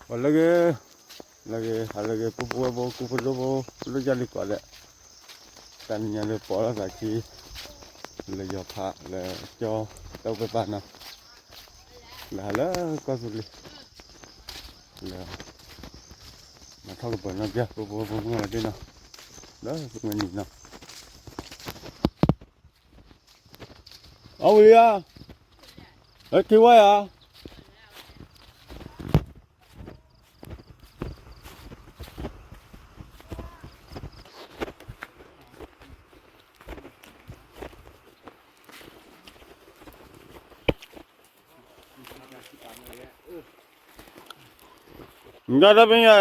အိၣ်လၢဂ့ၤ, လၢဂ့ၤ ဟါလၢဂ့ၤ ပုၢ်ဖိဝဲၢ်ဖိ ကိးဖိဒိၣ်ဖိ လၢယၤလံၤကိးဒဲး, တနံၤညါလၢပှၤလီၤသးခံ လၢယီၤဖးလၢကၠီတၢ်အိၣ်ဖှိၣ်ပာ်နီၤ, လၢဟါလၢကီၢ်သူလ့ၤ လၢ မၤထီၣ်ကပၢၤနီၢ်ပျၢ် ပုၢ်ဖိဝဲၢ်ဖိမုၢ်ဂၤတ့ၢ်နီၤ, လၢမုၢ်နံၤနီၤ အဝံၤဧါ, လၢခံဝဲဧါ. နတၢ်တပညါ,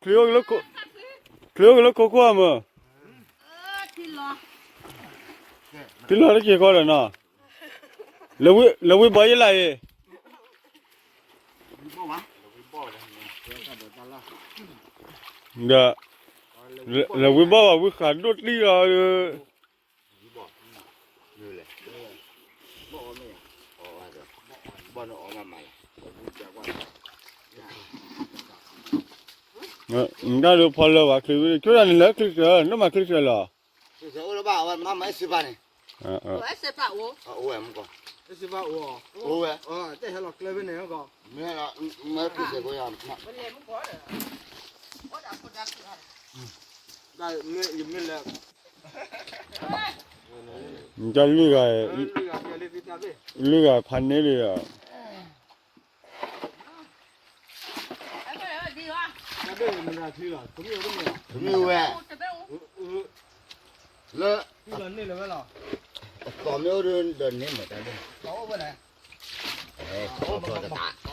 ချံအိၣ်က့ၤလၢခိခိၣ်အမၢ်, ထံလီၤတက့ၤဃီဒီးနီၤ, လၢဝံဘီယလၢအံၤ, ဒီး လၢဝံဘီဘၣ်ဝံဃးဒိၣ်တံၢ်လီၤ, နတၢ်ဒုးဖီလၢဘၣ်ချံဝံၤ ဆိဒၣ်န့ၣ်လၢချံကၢၤ နမၤချံကၢၤလီၤ, အိၣ်လၢဘၣ်အဝဲမၤမၤအ့ၣ်စ့ဘၣ်န့ၣ်, အိၣ်ဝဲမ့ၢ်ကီ, အိၣ်ဝဲ, မ့ၢ်ဟဲလီၤကျဲဖဲန့ၣ်ကီ, မ့ၢ်လၢ နတၢ်လွံၢ်ဂၤ, လွံၢ်ဂၤဖးန့ၢ်လံဒီး, မ့ၢ်ဝဲ, လၢ အသီမ့ၢ်အ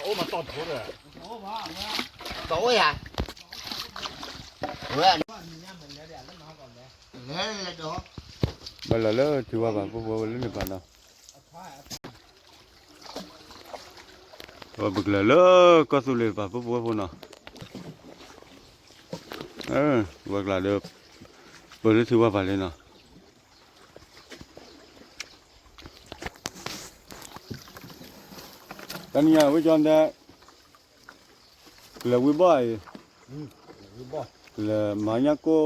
ိၣ်ဒီးန့ၢ်မးတၢ်ဒ်, သီအိၣ်ယၤ, ဝဲ ဘၣ်လီၤလၢထံဝါဘၣ် ပုၢ်ဖိဝဲၢ်ဖိလၢန့ၣ်ဘၣ်နီၤ, ပကလဲၤလၢကီၢ်သူလ့ၤဘၣ် ပုၢ်ဖိဝဲၢ်ဖိနီၤ, ဝဲကျးဒီး ပၢၢ်လၢထံဝါဘၣ်လံနီၤ, တနံၤညါဝဲကၠီတဲ ကလဲၤဝံဘီၣ်အံၤ, ကလဲၤမၤ ညၣ်ကိၣ်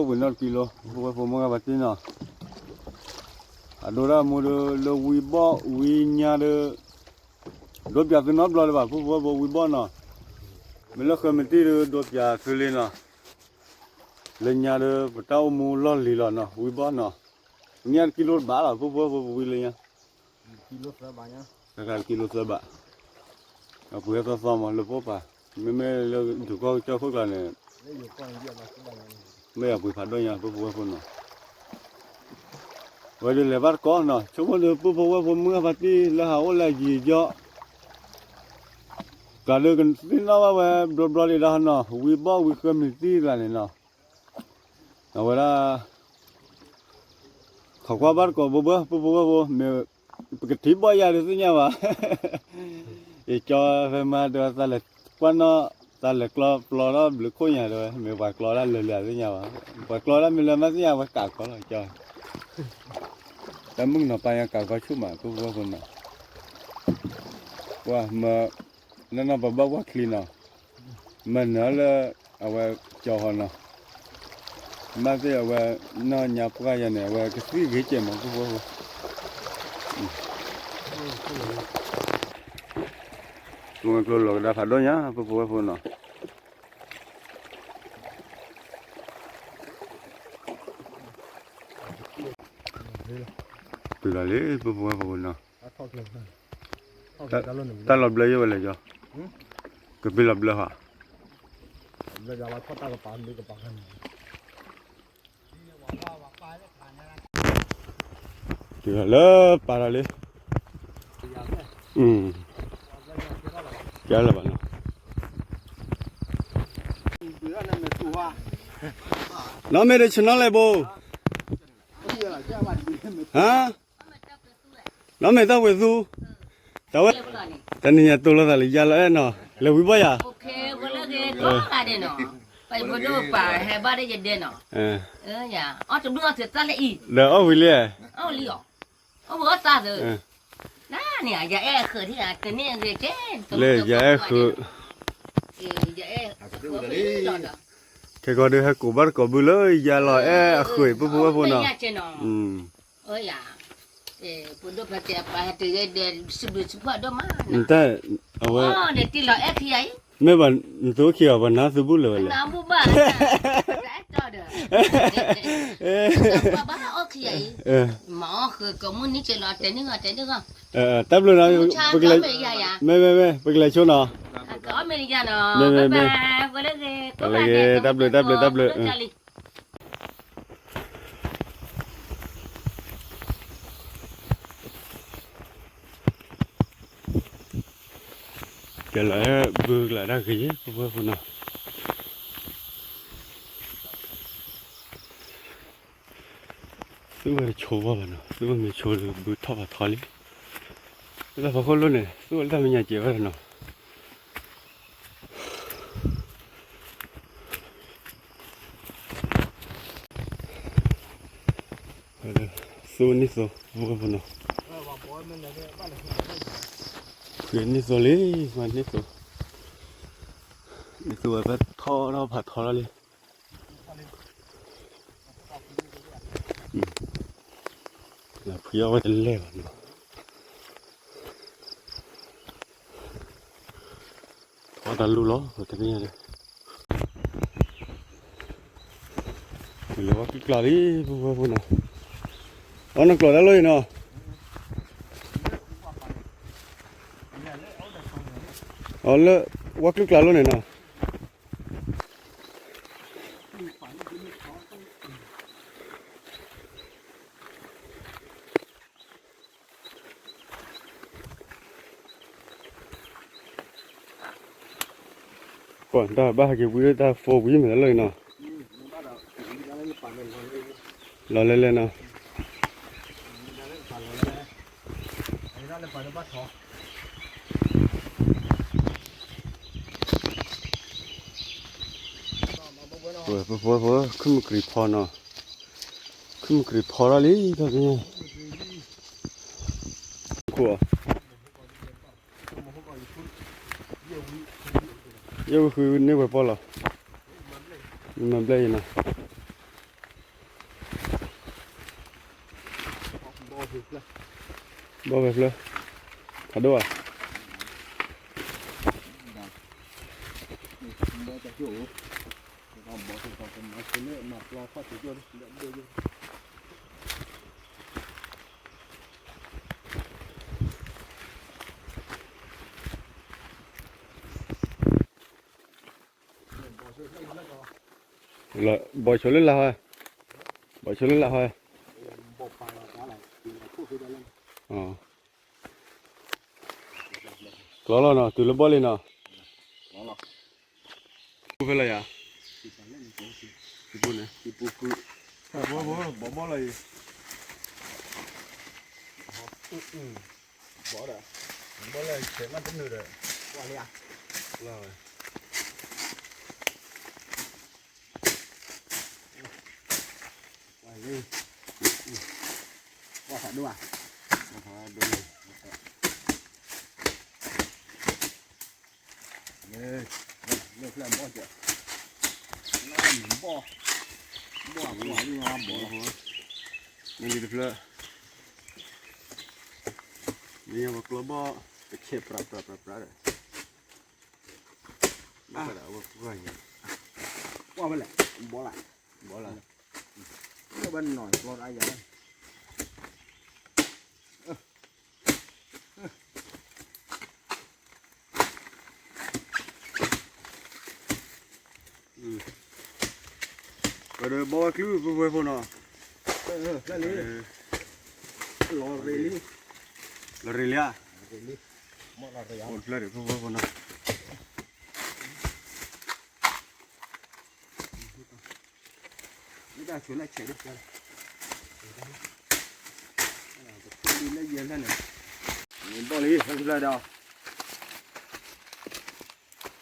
ပှ့ၤနီတကံလိ, ပုၢ်ဖိဝဲၢ်ဖိမုၢ်ဂၤဘၣ်တ့ၢ်နီၤ, အဒိဒၣ်မူဒီး လၢဝံဘီၣ်ဝံညါဒီး ဒိပၠးသုနီတဘျီလၢၤဘၣ် ပုၢ်ဖိဝဲၢ်ဖိ ဝံဘီၣ်နီၤ, မ့ၢ်လၢဃၢၤမုၢ်တံၢ်ဒီး ဒိပၠးသုလံနီၤ, လၢညါဒီး ပတၢ်အိၣ်မူလီၢ်လံၤလီၤနီၤ ဝံဘီၣ်နီၤ, ညၣ်တကံလိတဘးလီၤ ပုၢ်ဖိဝဲၢ်ဖိ ပဝံလၢညါ တကံလိသၢဘး, အပှ့ၤဟဲသီသီမး လၢပအိၣ်ပာ်, မ့မ့ၢ်လၢဒုးကီၢ်ကစၢၢ်ခိၣ်ကျါန့ၣ်, မ့ၢ်အပှ့ၤဖးဒိၣ်ညါ ပုၢ်ဖိဝဲၢ်ဖိနီၤ, ဝဲဒုးလဲၤဘၣ်တကိးနီၤ, ဆိကမိၣ်ဒီး ပုၢ်ဖိဝဲၢ်ဖိမုၢ်ဂၤဘၣ်တ့ၢ် လၢဟးအိၣ်လၢယံာ်ယီၣ် ကျးဒီးကသ့ၣ်နီၣ်ဘၣ်ဝဲ ဘျီဘျီလံဒီးနီၤ, ဝံဘီၣ်ဝံဃၢၤမုၢ်တံၢ်ကျါန့ၣ်နီၤ, အဝဲဒၣ် ခိးကွၢ်ဘၣ်တကိးဘိဘၢ ပုၢ်ဖိဝဲၢ်ဖိ မ့ၢ်ပကထံၣ်ဘီၣ်ယၤဒီးသ့ၣ်ညါဘၣ်, ယကၠီဖဲမၤဒီးသးလဲၤကွၢ်နီၣ်, သးလဲၤကျီပျီထီၣ်ဘျုးခိၣ်ညါဒီး မ့ၢ်ပှၤကျီဒၣ်လၢာ်လၢာ်သ့ၣ်ညါဘၣ်, ပှၤကျီဒၣ်မ့ၢ်လၢမၤသ့ၣ်ညါ ပှၤကးကီလီၤကၠီ, တၢ်မုၣ်ကနီၤပၢ်ညါကးကီဆူၣ်မး ပုၢ်ဖိဝဲၢ်ဖိနီၤ, ကွၢ်မၢ နီၢ်နီၢ်ပဘၣ်ကွၢ်ချံနီၤ, မၤနၢၤလၢ အဝဲကၠီဟီနီၤ, မၤသ့ၣ်အဝဲ နီၢ်ညါပှၢ်ယၤန့ၣ် အဝဲကသံၣ်ဂ့ၤကဲမး ပုၢ်ဖိဝဲၢ်ဖိ, ကျိၤလီၤကဒါဖးဒိၣ်ညါ ပုၢ်ဖိဝဲၢ်ဖိနီၤ, တုၤလီၤလံ ပုၢ်ဖိဝဲၢ်ဖိနီၤ, တၢ်လီၤဘျၢယိၣ်ဝဲလဲၣ်ကၠီ, ကဘ့ၣ်လီၤဘျၢဟီ တုၤလီၤလၢပာ်လီၤလံ, ကလီၤဘၣ်နီၤ, နီၢ်မ့ၢ်တဆနီၤလဲၣ်ဘိ, ဟါ နီၢ်မ့ၢ်တၢ်ဝဲၢ်သူ, တၢ်ဝဲ, တနံၤညါတိၢ်လိာ်သးလၢယၤလီၤအဲၣ်နီၤ, လဲၤဝံဘီၣ်ယၤ, ဒီးအီၣ်ဝံၤလံ, နန့ၣ် ယအဲၣ်ဃုာ်ထံၣ်ဧါ တန့ၢ်အဂ့ၤကဲ လၢယအဲၣ်ဃုာ် ယအဲၣ်ဃုာ်လီၤဒီး ခဲကီးဒုးဟဲကိးဘၣ်တကိးဘုလၢ ယၤလီၤအဲၣ်အဃုာ်အံၤ ပဖိဝဲဖိနီၤ ယၤနီၤ ပဒိၣ်ဖဲတဲပှၤဟဲတဂ့ၤဒီး စံးဘျုးစံးဖှိၣ်ဒိၣ်မး တၢ် အဝဲ တံၢ်လီၤအဲၣ်ခံဂၤအံၤ မ့ၢ်ဘၣ် နသုအိၣ်ခံဂၤ ပှၤနါသုဘူၣ်လၢၤဝဲလဲၣ် နါဘူၣ်ဘၣ် တၢ်အဲၣ်တီဒီး ပှၤဘၣ်ဟးအိၣ်ခံဂၤအံၤ မၤအီၣ်ဃုာ်ကိးမုၢ်နံၤက့ၤလီၤ တဲန့ၢ်ဂီၤတဲန့ၢ်ဂီၤ တၢ်ဘျုးနီၤ ပကလဲၤ မ့ၢ်မ့ၢ်မ့ၢ် ပကလဲၤဆိနီၤ မ့ၢ်မ့ၢ်မ့ၢ် တၢ်ဘျုးတၢ်ဘျုးတၢ်ဘျုး ကဲလီၤ ဘုကလၤတၢ်ဂ့ၤ ပဝဲပူၤနီၤ သုဝဲတဆိဘၣ်ဘၣ်နီၤ သုဝဲမ့ၢ်ဆိဒီး ဘုထီၣ်ဘၣ်ထီလံ လၢဖီခိၣ်လိၣ်န့ၣ် သုဝဲလၢတၢ်မဲာ်ညါစဲးဘၣ်နီၤ သုနံၣ်သိ ဝဲဖိနီၤ ဃုနံၣ်သိလံ ဃုနံၣ်သိ နံၣ်သိဝဲဖဲထီထီၣ်ဖးထီထီၣ်လံ ဖုယီၢ်ဝဲတလဲၢ်ဘၣ်နီၤ ထီတၢ်လူၢ်လီၤ တနံၣ်ညါန့ၣ် လဲၤဝဲကျုကျါလံ ပဝဲဖိနီၤ အီနကျိးတၢ်လိၣ်အံၤနီၤ အီလၢ ဝဲကျုကျါလိၣ်န့ၣ်နီၤ ပှၤတၢ်ဘၣ်ဟဲက့ၤဝံၤလၢတၢ် four wheel မ့ၢ်တၢ်လၢအံၤနီၤ လီၤလဲၤလဲၤနီၤ ပဝဲပဝဲပဝဲ ခုမုၢ်ကရံးဖီနီၤ ခုမုၢ်ကရံးဖီထီၣ်လံ တၢ်ကညီ ခိၣ်အီၤ ယဲၢ်ဝံဃုန့ၢ်ဝဲပီၢ်လီၤ မၤဘျဲၣ်အံၤနီၤ ဘီၣ်ဝဲဖျၢၣ် ဖးဒိၣ်ဧါ ဘီၣ်ဆိလၢလၢ်ဟီ, ဘီၣ်ဆိလၢလၢ်ဟီ, ကျီလီၤနီၤ, တုၤလၢဘီၣ်လံနီၤ, ဖဲလၢယၤ, ဘီၣ်ဘီၣ်လီၤအံၤ, ဘီၣ်ဒီး, ဘီၣ်လၢဆဲးမးတနုာ်ဒီး, ကွၢ်လံဧါ, ကွၢ်ဝဲ ကွၢ်လံ, ကွၢ်ဖးဒိၣ်ဧါ, ကွၢ်ဖးဒိၣ်လံ, လၢဖျၢၣ်ဘီၣ်ကဲ, ဘီၣ်, ဘီၣ်ကွၢ်လံ ဘီၣ်လီၤ, မ့ၢ်လံတဖျၢၣ်, မ့ၢ်ပကျီဘီၣ်, ပဆဲးပြးပြးပြးပြးဒီး ကွၢ်ဝဲလဲၣ်, ဘီၣ်လၢ်, ဘီၣ်လၢ်, ဘီၣ်နီၢ်ကျီတၢ်ယၤ, ပဒီးဘီၣ်ဝဲကျု ပဝဲဖိနီၤ, လီၤရ့လံ, လီၤရ့လံဧါ, လီၤရ့လံ, အိၣ်တဖျၢၣ်ဒီး ပဝဲဖိနီၤ မ့ၢ်တၢ်ဆိလၢဆဲးဒ်, ဘီၣ်လံ ဖဲဖျၢၣ်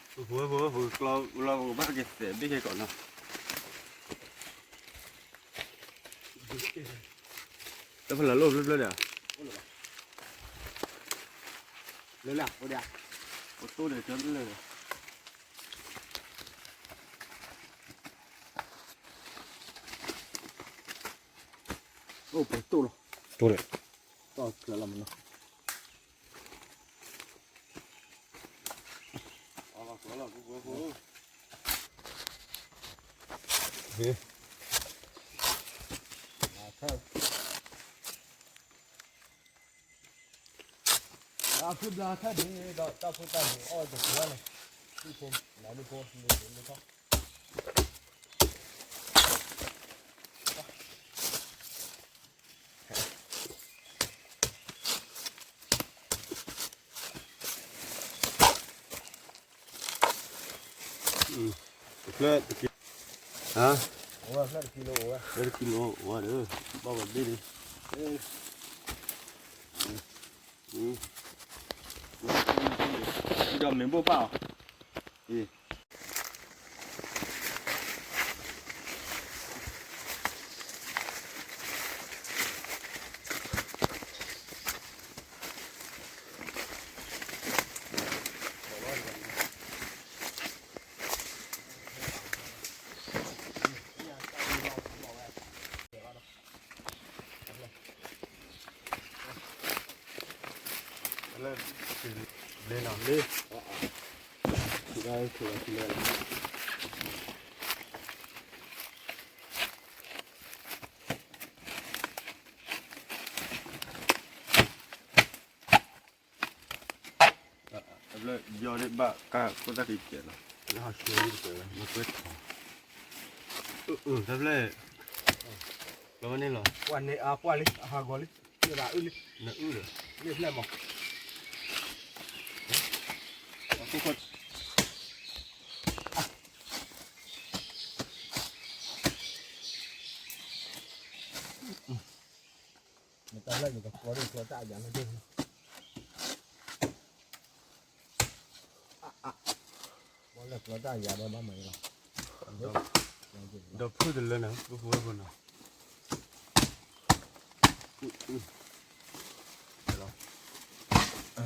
ဒီး, ပဝဲဖိ ပကျီလီၤ ပကဘၣ်က့ၤသဲးဘ့ၣ်ခဲကိးနီၤ, တၢ်ဖဲလၢလိၣ်ဖျၢၣ်ဖျၢၣ်ဒီး, လၢလၢ အိၣ်ဒၣ်, ပတိၢ်ဒီးတလၢာ်ဒီး, အိၣ်ပတိၢ်လီၤ, တိၢ်ဒီး, တီၢ်ကျၢၤလီၤမနီၤ. တၢ်ဖုဘျါခါဒံးဒီး တၢ်ဖိတၢ်လံၤအီၣ်တပူၤန့ၣ်, ဒုဖိ, နဒုဖိ, လၢဖိ, ဖျၢၣ်တကံ, ဟါ, ဖျၢၣ်တကံလိ, ဖျၢၣ်တကံလိ, အိၣ်ဝဲဒီး, ဘၣ်ဘၣ်ဘ့ၣ်န့ၣ်, ဒီးမ့ၢ်ဘိၣ်ပၢ်အီၤ, အ့ လၢလ့, လ့, လ့, ယီၤဒ်ဘၣ်ကါခိၣ်တၢ်ကံးကဲးလီၤ, လၢဟီၣ်ဆှဲလံတကဲးလီၤ, မ့ၢ်ကွဲးထီၣ်, အၢ တၢ်ဖျၢၣ်, လီၤဝဲန့ၣ်လီၤ, ပှၤန့ၣ်အပှၢ်လံ အဟးဂီၤလံ, မ့ၢ်ဘၣ်အုၣ်လံ, နအုၣ်ဒီး, မ့ၢ်ဖျဲၣ်မး, ခိၣ်ခိၣ် မ့ၢ်တၢ်လၢယကကျီဒ်ကျီတၢ်ယၤလၢဒ်, ဘၣ်လၢကျီတၢ်ယၤဒီးဘၣ်မၤအံၤလီၤ, ဒီးဖုၣ်တလၢနၤ ပပူဝဲပနီၤ,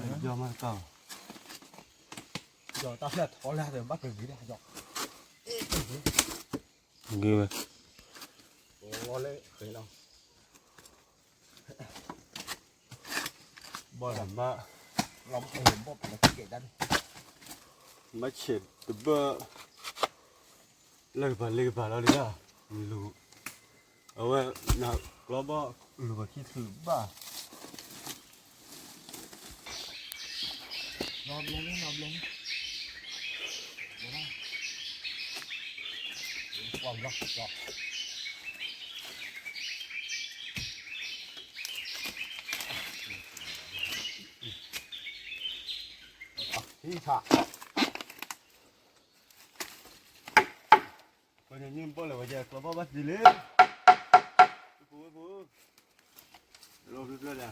ယီၤမးတကၢ်, ယီၤတၢ်ဖျၢၣ်ထီလၢဒီးဘၣ်ပဂ့ၤဒၣ်ယီၤ, ဂ့ၤဝဲ, လီၤလၢဃဲၤလီၤ ဘီၣ်တၢ်ဘၣ်, ဘၣ်ဆဲးတဘၢၣ်, လၢကပၤလ့ကပၤလီၤဒ်, လူၤ, အဝဲ, နကျီဘီၣ်, လူၤပခံသုးဘၣ် နီဘျဲန့ၣ်, နီဘျဲန့ၣ်, ကွၢ်ဘျီ, ဟံးဆး, ပန့ၣ်မ့ၢ်ဘီၣ်လဲၣ်ဝဲယဲ ကျီဘီၣ်ဘၣ်သံလံ, ပူဝဲပူ, လီၤဖျၢၣ်ဖျၢၣ်ဒီး,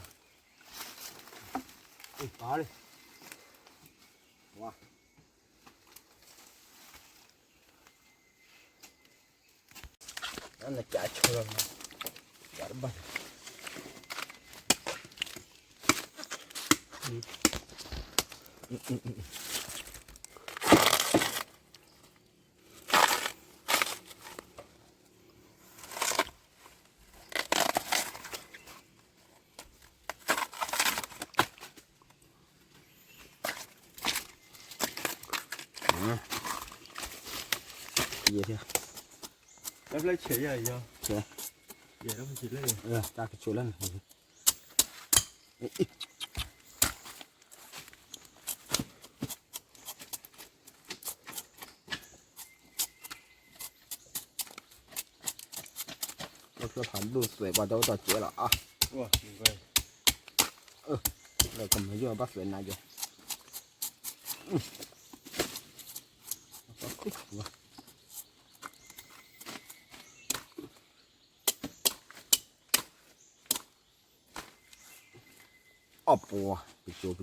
အ့ၣ်ပာ်လံ, ဝါ နကးဆိလီၤ, ကးတဘၣ်, ယဲၢ်, တၢ်ဖျၢၣ်ဆဲးယဲၢ်ယီၤ, ဆဲး, ယဲၢ်တၢ်ဖျၢၣ်ဆဲးလၢ, တၢ်ကဆိးလၢန့ၣ် ဖျၢၣ်ဖးဒိၣ်သွဲၣ်ပှၤဒီးအိၣ်တီၢ်ကဲလီၤအါ, လၢကမၤယီၢ်ဘၣ်သွဲၣ်နၤယဲ, အီၣ်ပှၤ ပကၠိပကၠိ, ပကၠိပ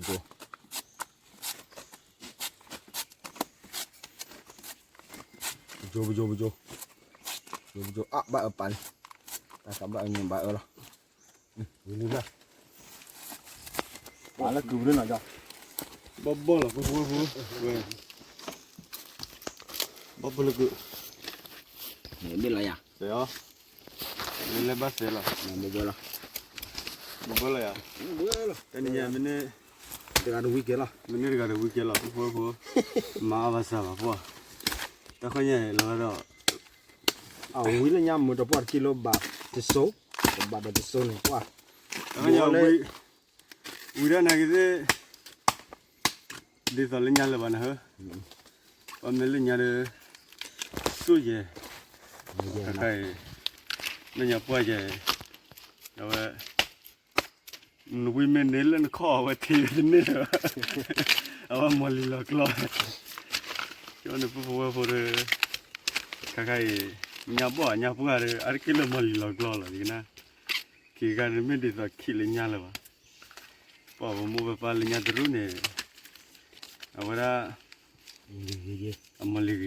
ကၠိပကၠိ, ပကၠိပကၠိ အါဘၣ်အၢပာ်လံ, တၢ်သးဘၣ်အၢညါဘၣ်အၢလီၤ, ဝံၤလံဘၣ်, ပာ်လၢကုၤပဒိၣ်နီၤယီၤ, ဘီၣ်ဘီၣ်လီၤ ဖိဖိဖိ, ဝဲ, ဘီၣ်ဖိလၢကု, မ့ၢ်လီၤယၤ, စဲးအီၤ, လဲၤဘၣ်စဲးလီၤ, ဘီၣ်ဘီၣ်လီၤ, ဘီၣ်ဘီၣ်လီၤယၤ, တနံၤညါမ့ၢ်န့ၢ်, တဂၤတဝံၤကဲလီၤ, မ့ၢ်န့ၢ်တဂၤတဝံၤကဲလီၤ ဖိဖိဖိ, မၤအါဘၣ်စၢ်ဘၣ်ပှၢ်, တၢ်ခီညါလီၤဒီး အဝံၤလၢညါမုာ်တပှၢ်တကံလိဘၣ်တစိ, တဘၣ်ဒီးတစိန့ၣ်ပှၢ်, တၢ်ခီညါဝံၤ, ဝံၤဒၣ်နာ်က့သ့ၣ်, ဒ်သိးလၢညါလၢၤဘၣ်နဟၢ, ပှၤမ့ၢ်လၢညါဒီး, စိၣ်ယဲၢ်, တခါအံၤ, လၢညါပှၢ်ယဲၢ်, အဝဲ နဝံၤမ့ၢ်န့ၢ်လၢနခီၣ်အဝဲထံၣ်တန့ၢ်လၢၤဘၣ်, အဝဲမီၢ်လံၤလီၤကျီ, ကၠီန့ၣ်ပဖိဝဲဖိဒီး, ခါခါအံၤ, ညါဘီၣ်ညါပှၢ်ဒီး အါတက့ၢ်လၢမီၢ်လံၤလီၤကျီလီၤ ယကနၣ်, ခံဂၤန့ၣ်မ့ၢ်ဒ်သိးခံးလၢညါလၢၤဘၣ်, ပှၤပမိၢ်ပပၢ်လၢညါတရူးန့ၣ်, အဝဲဒၣ်, အမီၢ်လံၤ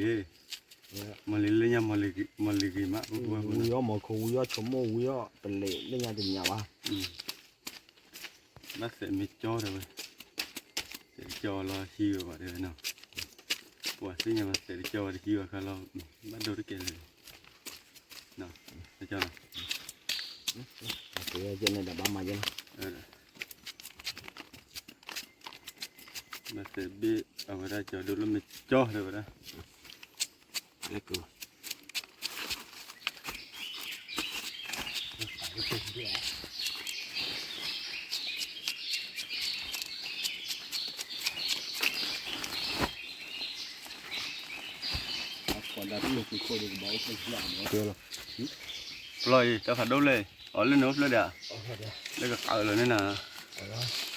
ဂ့ၤ, မီၢ်လံၤလၢညါ, မီၢ်လံၤဂ့ၤမး ပဖိဝဲဖိ, ဝံၤအီၣ်မီၢ်ခိၣ် ဝံၤအီၣ်ဆိမိၣ် ဝံၤအီၣ်ပလဲၤလၢညါတညါဘၣ်, ဘၣ်သဲးမ့ၢ်ကၠီတဲဝဲ, သဲးတကၠီလီၤဟံးဝဲဘၣ်တဲဝဲနီၤ, ပှၤသ့ၣ်ညါဘၣ်သဲးတကၠီဝဲတဟံးဝဲခါလီၤ, ဘၣ်ဒိတကဲလၢၤ, ကၠီနီၤ, ကဲန့ၣ်ဒီးဘၣ်မၤယဲလီၤ, ဘၣ်သဲးဘ့ၣ်အဝဲဒၣ်ကၠီဒိၣ်လၢမ့ၢ်ကၠီတဲဝဲဒၣ် လၢက ပျီအံၤ တၢ်ဖးဒိၣ်လဲၣ်, အီၤလၢန့ၣ်အိၣ်ဖျၢၣ်ဒၣ်, လၢကကးအၢၣ်လီၤန့ၣ်နၤ,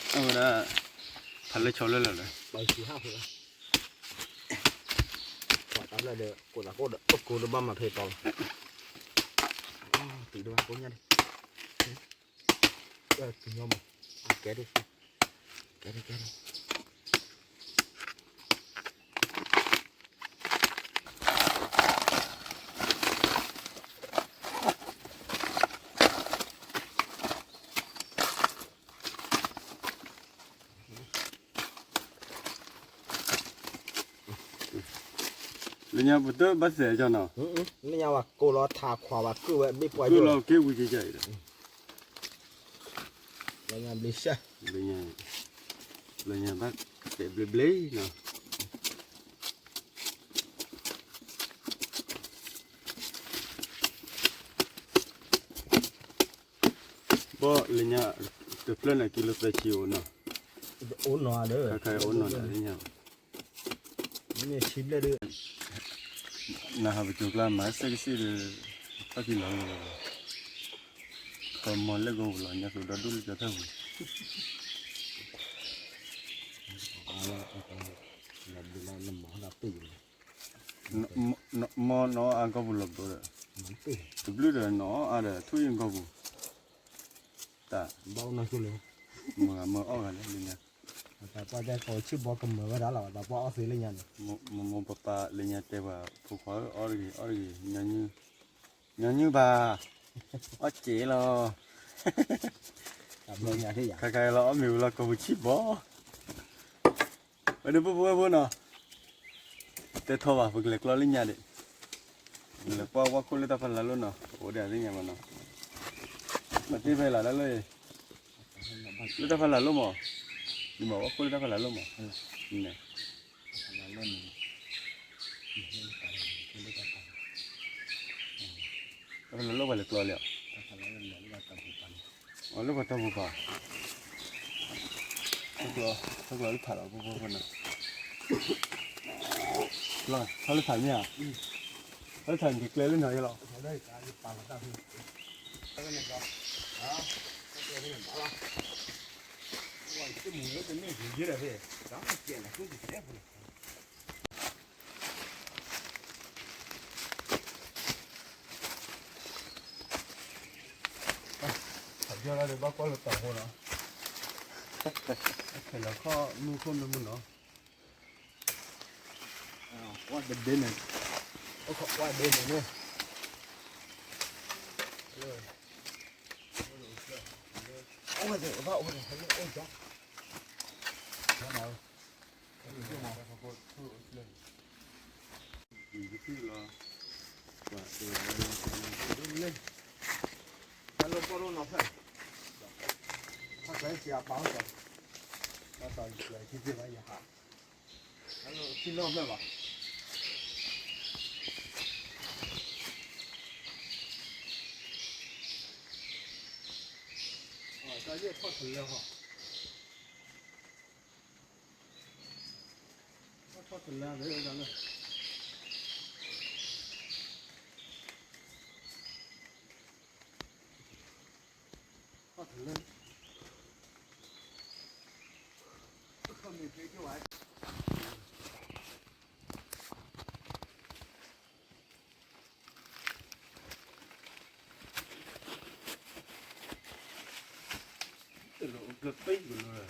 အဝဲဒၣ်, ဖးလၢဆီလၢလီၤလၢ, ပှၤတၢ်ဖျၢၣ်ဒီး ကိးသးကိးဒီး ပကိးဒီးဘၣ်မၤဖဲတီၤလီၤ, တုၤဒိၣ်ဘၣ်ကိးညါဒံး, ကညီမး, ကဲဒံး, ကဲဒံး ကဲဒံး လၢညါပတဘၣ်သဲးကၠီနီၤ, လၢညါဝဲကိးလီၤထးခွါဝဲကုၢ်ဝဲဘ့ၣ်ပှၤယိၣ်လီၤက့ၤဝံၤကဲအံၤဒီး, လၢညါဘျ့ဆၢ, လၢညါ, လၢညါဘၣ်သဲးဘျ့ဘျ့နီၤ ဘီၣ်လၢညါ, တဖျၢၣ်န့ၣ်ကံလိသၢဆံအိၣ်နီၤ, အိၣ်နီၤဒီး, ခါခါအံၤအိၣ်နီၤဒၣ်လၢညါ, မ့ၢ်ဆံဘျဲၣ်ဒီး, နဟးပစိၤကျါမၤစ့ၢ်ကစ့ၢ်ဒီး, ထီၣ်ကံလီၤလီၤ, ပမီၤလၢဂီၤပူၤလီၤ ညါသိးဒီဒူၣ်လၢကၠီထၢၣ်ပူၤ မ့ၢ်နီၢ်အါဂီၢ်ပူၤလီၤဘျီဒီး, တဘျုးဒီးနီၢ်အါဒီး ထူၣ်အံၤဂီၢ်ပူၤ, တၢ်, မ့ၢ်ဂၤမ့ၢ်အီၣ်ဂၤလဲၣ်လၢညါ, တၢ်ပှၢ်တဲကိးဆံၣ်ဘီကမၢဝဲဒၣ်လီၤ တၢ်ပှၢ်အီၣ်သ့လၢညါန့ၣ်, မိၢ်မိၢ်ပၢ်ပၢ်လၢညါတဲပှၤ ဖိခွါဧၢ အီၣ်တဂ့ၤ အီၣ်တဂ့ၤ, ညီနုၢ်ဘၣ်, အီၣ်စ့လီၤ ခါခါလီၤ အီၣ်မ့ၤဝံၤလီၤ ကိးပူၤဆံၣ်ဘီ, ဝဲဒၣ်ပှၤဖိဝဲၢ်ဖိနီၤ, တဲထီၣ်ဘၣ် ပကလဲၤကျီလၢညါဒံး, လဲၤကွၢ်ဝဲၢ်ခိၣ်လၢတၢ်ဖးလၢ်လိၣ်နီၤ အိၣ်ဒၣ်သ့ၣ်ညါဘၣ်နီၤ, မ့ၢ်တ့ၢ်ဖဲလၢ်လၢ်လၢ, လၢတၢ်ဖးလၢ်လိၣ်မး, ယမၤဝဲၢ်ခိၣ်လၢတၢ်ဖးလၢ်လိၣ်မး, န့ၣ် တၢ်ဖးလၢ်လိၣ်ပှၤလဲၤကျီလံဧါ, လၢပှၤတီၢ်ပူၤပာ်, ထီၣ်ကျီလၢဖးလီၤ ဖိဖိဖိနီၤ, ထီၣ်လၢဖးမ့ၢ်ဧါ, ထီၣ်လၢဖးန့ၣ်ကျဲလၢနီၤယဲလီၤ ဘၣ်ကွၢ်လၢတၢ်ဟိနီၤ, ခဲလၢာ်ခီၣ်မုၢ်ခိၣ်မုၢ်မုၢ်နီၤ, ကွၢ်တဘ့ၣ်န့ၣ်, အိၣ်ခိးကွၢ်ဘ့ၣ်န့ၣ်န့ၣ်, အိၣ်ဝဲသ့ၣ်အိၣ်ဘၣ်အိၣ်န့ၣ် ဟဲလၢအိၣ်ကၠီ, ကၠီနီၤ, လီၤ, ပှၤအၢဒိၣ်န့ၣ်, တၢ်လၢပီၢ်ဒိၣ်နီၤဖျၢၣ်, ခီၣ်ကျဲစံးအပာ်အီၣ်ကီး, တၢ်တီၤယၤခံသ့ၣ်ဘၣ်ယဟး, တၢ်လၢထံနီၣ်ဖျၢၣ်ဘၣ်, တၢ်ယဲၢ်ခီၣ်ထလၢဟီ ထီၣ်တလၢဘၣ်လၢ, ထီၣ်တလၢ, ထီၣ်မ့ၢ်ဖဲကၠိဝဲ, တၢ်လီၤအိၣ်ဖျဲၣ်ပ့ၢ်ကလိၤလီၤ.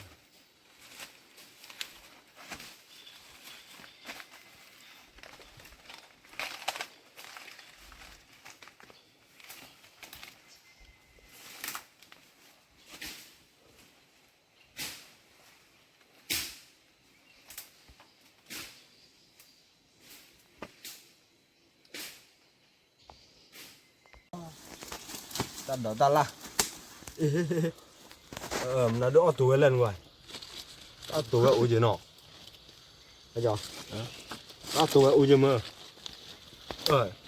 တၢ်ဒိးတၢ်လၢ်, မနုၤဒုးအီၣ်တိၤဝဲလဲၣ်နဝဲ, တၢ်အီၣ်တိၤဝဲအိၣ်ယဲၢ်နီၤ, တၢ်အီၣ်တိၤဝဲအိၣ်ယဲၢ်မၢ,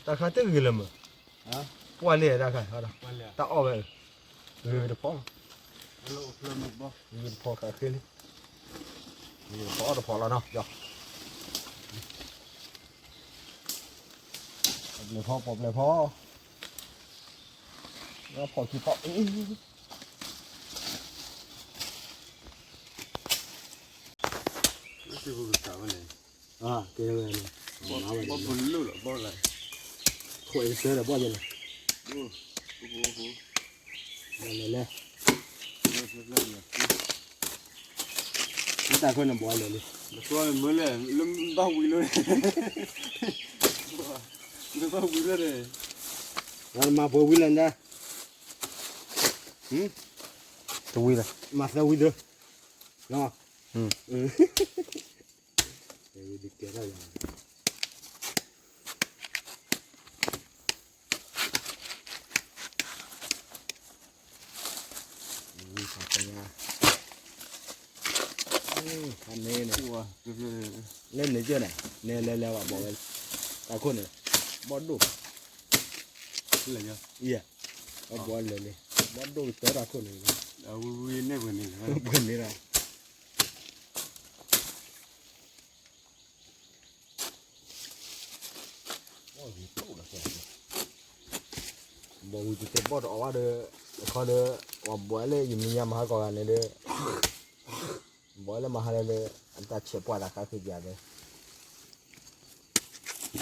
တၢ်ခါတဂ့ၤလၢမၢ, ပှၢ်လံတၢ်ခါ, တၢ်အီၣ်ဝဲ, ဂ့ၤတဖီ, ဂ့ၤတဖီဃးဃ့လံ, ဂ့ၤတဖီအီၣ်တဖီလီၤနီၤ, ပီၣ်ပျဲၢ်ဖီ ပီၣ်ပျဲၢ်ဖီ, ဖီခံဖီ, ကဲဝဲန့ၣ်, ဘီၣ်လၢလီၤဘီၣ်လၢ, ခွဲးကစၢ်ဒီးဘီၣ်ယဲၢ်န့ၣ်, လဲၤလဲၤ, မ့ၢ်တၢ်ခိၣ်န့ၣ်ဘီၣ်လဲၤလံ, မ့ၢ်လဲၣ်, လၢဘၣ်ဝံၤလၢ, လၢဘၣ်ဝံၤလၢန့ၣ်, မၤပှဲၤဝံၤလၢန့ၣ်, တဝံၤလၢ, မၤသၢဝံၤသၢ, နီၤ, ဝံၤတကဲထီၣ်ယၤ ခါန့ၣ်န့ၣ်, လၢန့ၣ်ကၢၢ်န့ၣ်, နဲလဲၤလဲၤဝဲဘီၣ်ဝဲ, တၢ်ခိၣ်န့ၣ်, ဘီၣ်ဒိၣ်, ယဲ, ဘီၣ်လဲၤလံ, ဘီၣ်ဒိၣ်ကတၢၢ်တၢ်ခိၣ်န့ၣ်, ဝံၤဝံၤန့ၣ်ပှဲၤန့ၣ်လီၤ, ပှဲၤန့ၣ်လီၤ. ဘီၣ်ဝံၤတတဲဘီၣ်တအီၣ်ဘၣ်ဒီး, အခီဒီး, ပှၤဘီၣ်လၢယမံၤညါမၤဟါကီးဂၤန့ၣ်ဒီး, ဘီၣ်လၢမၤဟါလၢလၢ, အတၢ်ဆဲးပှၢ်တၢ်ဃါဃ့ကၤဒီး ဘီၣ်ဖျၢၣ်ဒီး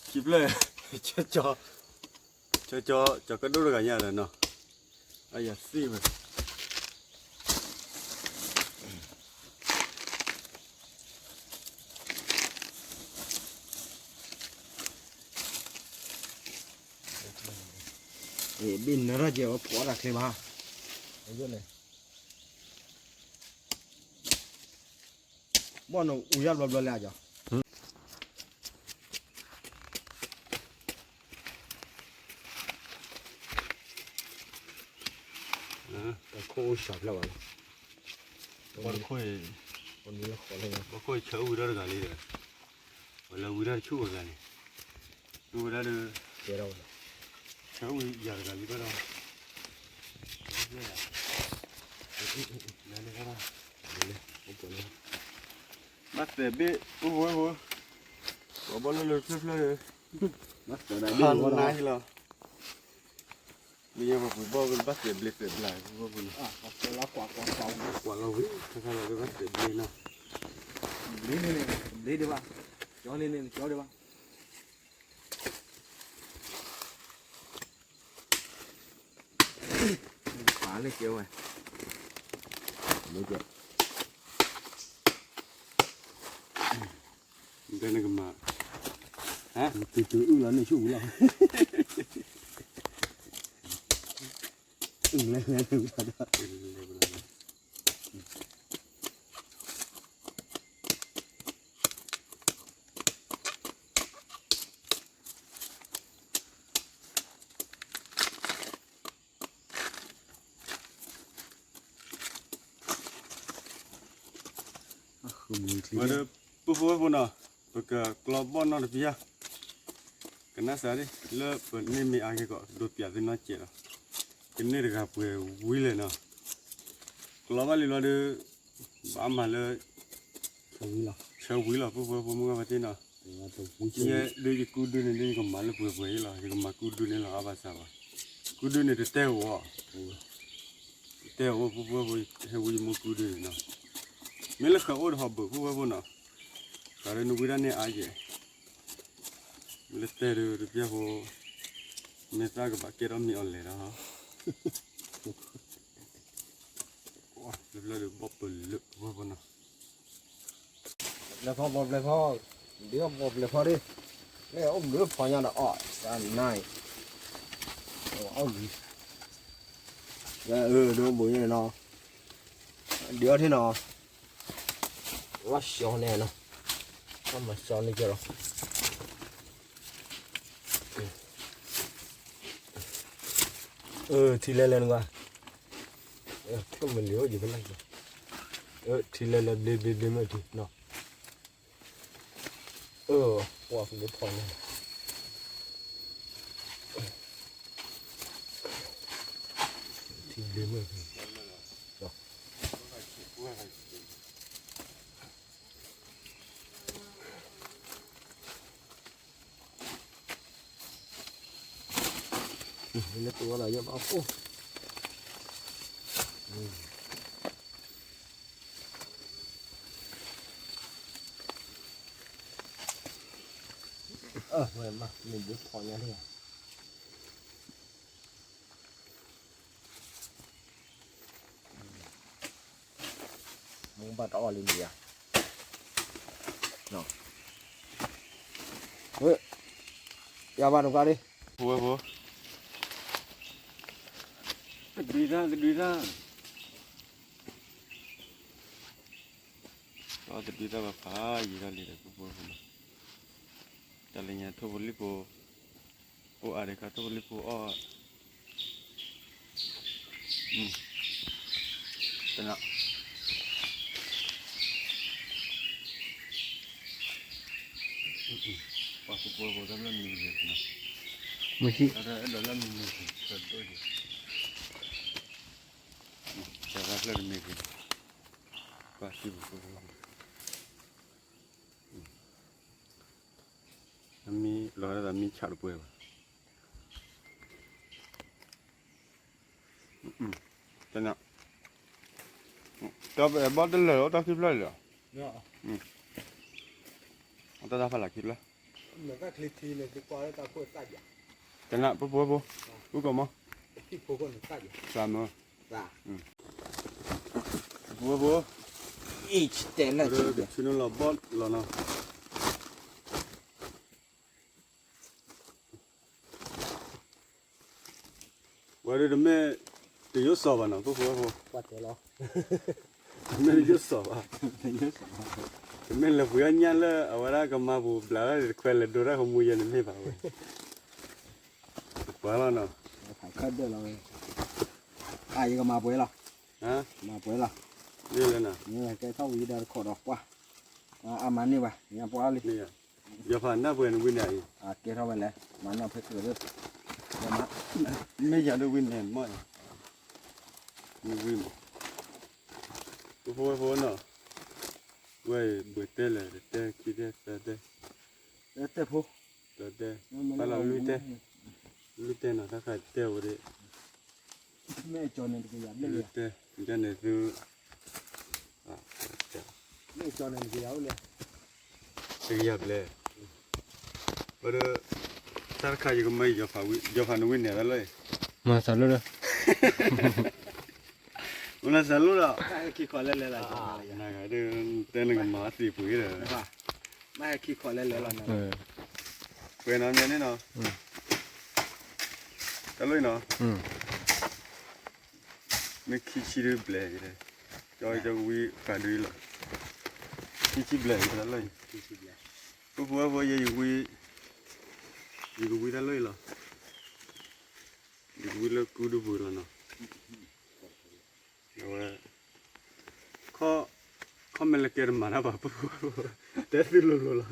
ထီနါ, ဘီၣ်ချုး, ဘီၣ်ချုး, ခံဖျၢၣ်, ကၠီ, ကၠီ, ကၠီကဒိၣ်တဂၤညါဒီးနီၤ, အယၤသ့ၣ်ဝဲ ဘ့ၣ်နၢ်ထီၣ်ကဲဝဲဖီအီၣ်တၢ်ချ့ဘၣ်, န့ၣ်, ဘီၣ်နအူယၢ်ဘျီဘျီလဲၣ်အကၠီ, တၢ်ခိၣ်အိၣ်စှၤဖျၢၣ်ဘၣ်လီၤ, ဘီၣ်တခိၣ်အံၤ, ဘီၣ်ခိၣ်အံၤဆၢဝံၤထီၣ်တဂၤလံဒီး, ပှၤလၢဝံၤထီၣ်တဆူၣ်ဝဲဂၤန့ၣ်, ဝံၤဝဲဒၣ်ဒီး, ကဲထီၣ်ဝဲလီၤ, ဆၢဝံၤယၤတဂၤလံဘၣ်ဒီး, ဘၣ်သဲးဘ့ၣ် အိၣ်ဝဲဝဲ, ပှၤဘီၣ်လၢလၢဖျၢၣ်ဖျၢၣ်ဒီး, ဘၣ်သဲးဒၣ်ဘ့ၣ်ဝဲဒီး, နါဟံလီၤ. မ့ၢ်ညါပှၤပှ့ၤဘီၣ်ဝဲဘၣ်တဲာ်ဘျ့တဲာ်ဘျါ ပှၤပှ့ၤနီၤ, ကွၢ်လီၤဝံၤ ခါခါလီၤဝဲဘၣ်တဲာ်ဘျ့နီၤ, ဘျ့န့ၣ်န့ၣ် ဘျ့ဒံးဘၣ်, ကၠီန့ၣ်န့ၣ် ကၠီဒံးဘၣ်. ပာ်လၢကဲဝဲ, မ့ၢ်ကဲ, မ့ၢ်ကဲနကမၤ, ဟါ, တုၤတုၤအုၣ်လီၤန့ၣ်ဆူၣ်ဝံၤလီၤ, အုၣ်လဲၤလဲၤလဲၤဝံၤလီၤဒီး ဝဲဒီး ပုၢ်ဖိဝဲၢ်ဖိနီၤ, ပကကျီဘီၣ်နီတပျၢ်, ကနၣ်စၢ်ဒ် လၢပန့ၢ်မ့ၢ်အါက့ၤကီး ဒိးပျးသ့ၣ်နီၣ်စဲးလီၤ, ကန့ၢ်တဂၤပှဲၤဝံၤလဲၣ်နီၤ, ကျီဘၣ်လံလီၤဒီး ဘၣ်မၤလၢ ဆၢဝံၤလီၤ ပုၢ်ဖိဝဲၢ်ဖိမုၣ်ဂၤဖါတ့ၢ်နီၤ, ယဲဒုးယကူဒုန့ၣ်ဒုး ယကမၤလၢပှဲၤပှဲၤအံၤလီၤ, ယကမၤကူဒုန့ၣ်လီၤ အါဘၣ်စၢ်ဘၣ်, ကူဒုန့ၣ်တတဲအိၣ်, တတဲအိၣ် ပုၢ်ဖိဝဲၢ်ဖိ ဟဲဝံယမူကူဒုန့ၣ်နီၤ, မ့ၢ်လၢဃးအိၣ်တဟီၣ်ဘုး ပုၢ်ဖိဝဲၢ်ဖိနီၤ, ဃးဒီးနဝံဒၣ်န့ၢ်အါယဲၢ်, လၢတဲဒုးတပျၢ်ဖိ မ့ၢ်သၣ်ကဘၣ်ကဲထီၣ်မ့ၢ်အီၤလဲၤဒီး လၢဖျၢၣ်ဒုးဘီၣ်ပလၢၢ် ပုၢ်ဖိဝဲၢ်ဖိနီၤ, ပျဲၢ်ဖီ ပီၣ်ပျဲၢ်ဖီ, ဒုးအီၣ်ပီၣ်ပျဲၢ်ဖီဒုး, လၢအိၣ်ဘျုးဖီညါဒီးအီၣ်, နၤ, အီၣ်ဂံၢ်, လၢအဒိဘိညါနီၤ, ဒုးအီၣ်ထံနီၤ, လီၤဆီန့ၣ်နီၤ, လီၤမၤဆီန့ၣ်ကလီၤ. ထံလဲၤလဲၤနကွၢ်, ကမ့ၢ်လံအိၣ်ယကလၢ်, ထံလဲၤလဲၤဘျ့ဘျ့ဘျ့မ့ၢ်ထံနီၤ, ပှၤကဘၣ်ဖီၣ်န့ၣ်, ထံဘျ့မ့ၢ်ထံ, လၢတဝီလီၤယဘၣ်အိၣ်, ဝဲမ့ၢ်ဘျုးဖီညါလံ, မ့ၢ်ဘၣ်တအီၣ်လံမ့ၢ်ယၤ, ယၤဘၣ်နကွၢ်လံ, ဖိဝဲဖိ, တဒုးတၢ်တဒုးတၢ်, တဒုးတၢ်ဘၣ်ဖးယံာ်ထီၣ်လံဒီး ပုၢ်ဖိဖိနီၤ, တၢ်လၢညါထိၣ်ဖိလံၣ်ဖိ, အိၣ်အါဒံးခါထိၣ်ဖိလံၣ်ဖိအီၣ်, တနၢ်, ပှၤပုၢ်ဖိဖိတၢ်လၢမံၤန့ၣ်, မ့ၢ်ဟံၣ်, တၢ်အဲၣ်ဒိးလၢမံၤန့ၣ်, တၢ်ဖျၢၣ်တမံၤန့ၣ်, ပှၤဟံၣ်ပူၤဖိဖိ မံလီၤဒၣ်မံဆးတပှဲၤဘၣ်, တနၢ်, တၢ်ဘီၣ်တလၢာ်လီၤ တၢ်ခံဖျၢၣ်လီၤ, တၢ်တၢ်ဖးလၢခံဖျၢၣ်, တနၢ် ပုၢ်ဖိဝဲၢ်ဖိ, အူကီၢ်မီ, သးမၢ, ပုၢ်ဖိဝဲၢ်ဖိ, အံၤတဲလၢ ဆူနုာ်လီၤဘီၣ်လီၤနီၤ. ဝဲဒၣ်တမ့ၢ်တယိၣ်စီၤဘၣ်နီၤ ပုၢ်ဖိဝဲၢ်ဖိ, တမ့ၢ်တယိၣ်စီၤဘၣ်, တမ့ၢ်လၢပှ့ၤအီၣ်ညၣ်လၢအဝဲဒၣ်ကမၤပူၤဘျးဝဲတခွဲးလဲၤဒိတၢ်ကမူယဲန့ၣ်မ့ၢ်ဘၣ်ဝဲ, ပှၤလီၤနီၤ, အယကမၤပှဲၤလီၤ, မၤပှဲၤလီၤ, ကဲထီၣ်ဝံၤဒီးတခိးဒီးပှၢ်, အမၤန့ၢ်ဘၣ် ညါပှၢ်လံ ယဖးနၢ်ပှဲၤနဝံန့ၣ်အံၤ, ကဲထီၣ်ဝဲလဲၣ်, မၤနီၢ်ဖဲကရၢၢ်, မ့ၢ်ယၤဒ်ဝံန့ၣ်မ့ၢ်, နဝံမး, ပုၢ်ဖိဝဲၢ်ဖိနီၤ, ဝဲအံၤဘှံးတဲလဲၣ် တတဲခံတဲသၢတဲ, တဲဖိ, သၢတဲ, ဖးလီၤလွံၢ်တဲ, လွံၢ်တဲနီၤ တၢ်ဃးတဲဝဲဒၣ်, မ့ၢ်ကၠီန့ၣ်တကယၤဘျဲၣ်လံ, တဲ, ကၠီန့ၣ်သု, မ့ၢ်ကၠီန့ၣ်တကယၤအိၣ်လံ, တကယၤဘျဲၣ်, ဝဲဒီး, တၢ်တခါယကမၤယီၤဖးနဝံၣ်န့ၣ်တၢ်လၢ, မၤစၢၤလိၣ်ဒီး, မၤစၢၤလိၣ်ဒီး, တဲနကမၤသ့ပှ့ၤဒီး, ပှဲၤနီၤမ့ၢ်န့ၣ်နီၤ, တၢ်လၢနီၤ, မ့ၢ်ခံဆံဒုဘျဲၣ်, ကၠီကဝံဃာ်ဒုလီၤ, ခံဆံဘျဲၣ်တၢ်လၢ, ပဖိဝဲဖိယဲယဝံ, ယကဝံတၢ်လၢလီၤ, ယကဝံလၢကူဒုပူၤလီၤနီၤ, အဝဲ, ခီမဲာ်လၢကဲတမၤတၢ်ဘၣ်ပဖိ, တဲသုလိၤလိၤလီၤ,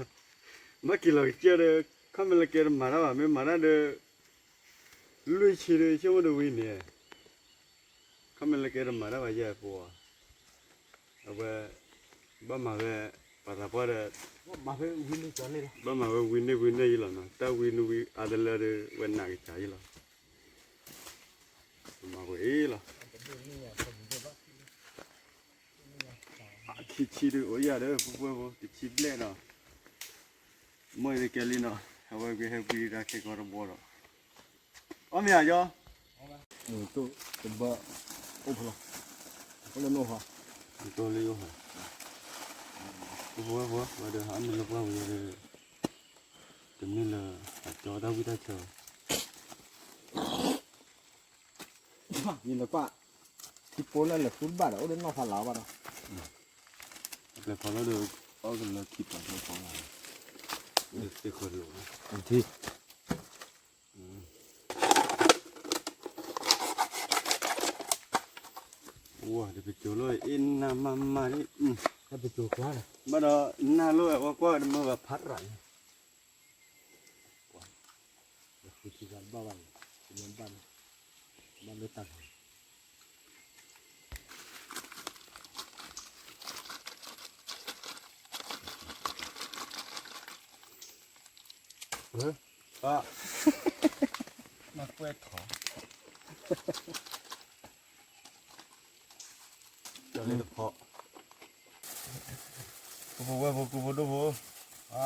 ဘၣ်က့ၤလီၤကစၢၢ်ဒီး, ခီမဲာ်လၢကဲတမၤတၢ်ဘၣ် မ့ၢ်မၤတၢ်ဒီး, လွံၢ်ဆံဒီးဆိကမိၣ်တဝံၤန့ၣ်, ခီမဲာ်လၢကဲတမၤတၢ်ဘၣ်ယဲၢ်ပှၤ, အဝဲ, ဘၣ်မၤဝဲ, ပှၤသးပှၢ်ဒီး, ဘၣ်မၤဝဲဝံန့ၢ်ဝံန့ၢ်ယလီၤနီၤ တၢ်ဝံနဝံအါတလၢဒီးဝဲနာ်ကစၢ်ယလီၤ, မၤဝဲအံၤလီၤ, ခံဆံဒုအိၣ်ယၤဒီးပှဲၤပှဲၤဖိတဆံဘျဲၣ်နီၤ, မ့ၢ်အံၤတကဲလံနီၤ အဝဲကဟဲဝံတၢ်ခဲကီတဘီဒီး, အီၣ်မ့ၢ်ဧါယီၤ, တဘၣ်, အိၣ်ဖဲလီၤ, အိၣ်လၢနအိၣ်ဖဲ, တိလၢယအိၣ်ဖဲ, ပှဲၤပှဲၤဖိဝဲဒီးဟးမ့ၢ်လၢပှၢ်ဝံၤဒီး, တမ့ၢ်လၢ, အကၠီတၢ်ဝံတၢ်ဆၢ, ယနကွၢ်, ထံပိလၢလဲၤဃုတဘၣ်ဒီး အိၣ်လၢနီၢ်ဖးလၢ်ဘၣ်ဒီး, လဲၤဖီလၢဒီး, အီၣ်ကလၢထံပှၤလဲၤဖီလၢ်, သ့ၣ်ဃီလိာ်, ထံ ဝါ တပစိၤလီၤအ့ၣ်နၤမၤမၤဒ်, တပစိၤကွၢ်, ဘၣ်ဒီးနၤလိၣ်ဝဲကွၢ်တမုာ်ဘၣ်ဖးရၤ, ဃုထံဂၤတဘၣ်ဘၣ်န့ၣ်, ဘၣ်န့ၣ်, ဘၣ်လၢတၢ်ဂၤ ပၢ်, နကွဲထီၣ်, ကၠီလ့တဖီ, ကူဖိဝဲၢ်ဖိကူဖိဒိၣ်ဖိ, ဝံၤ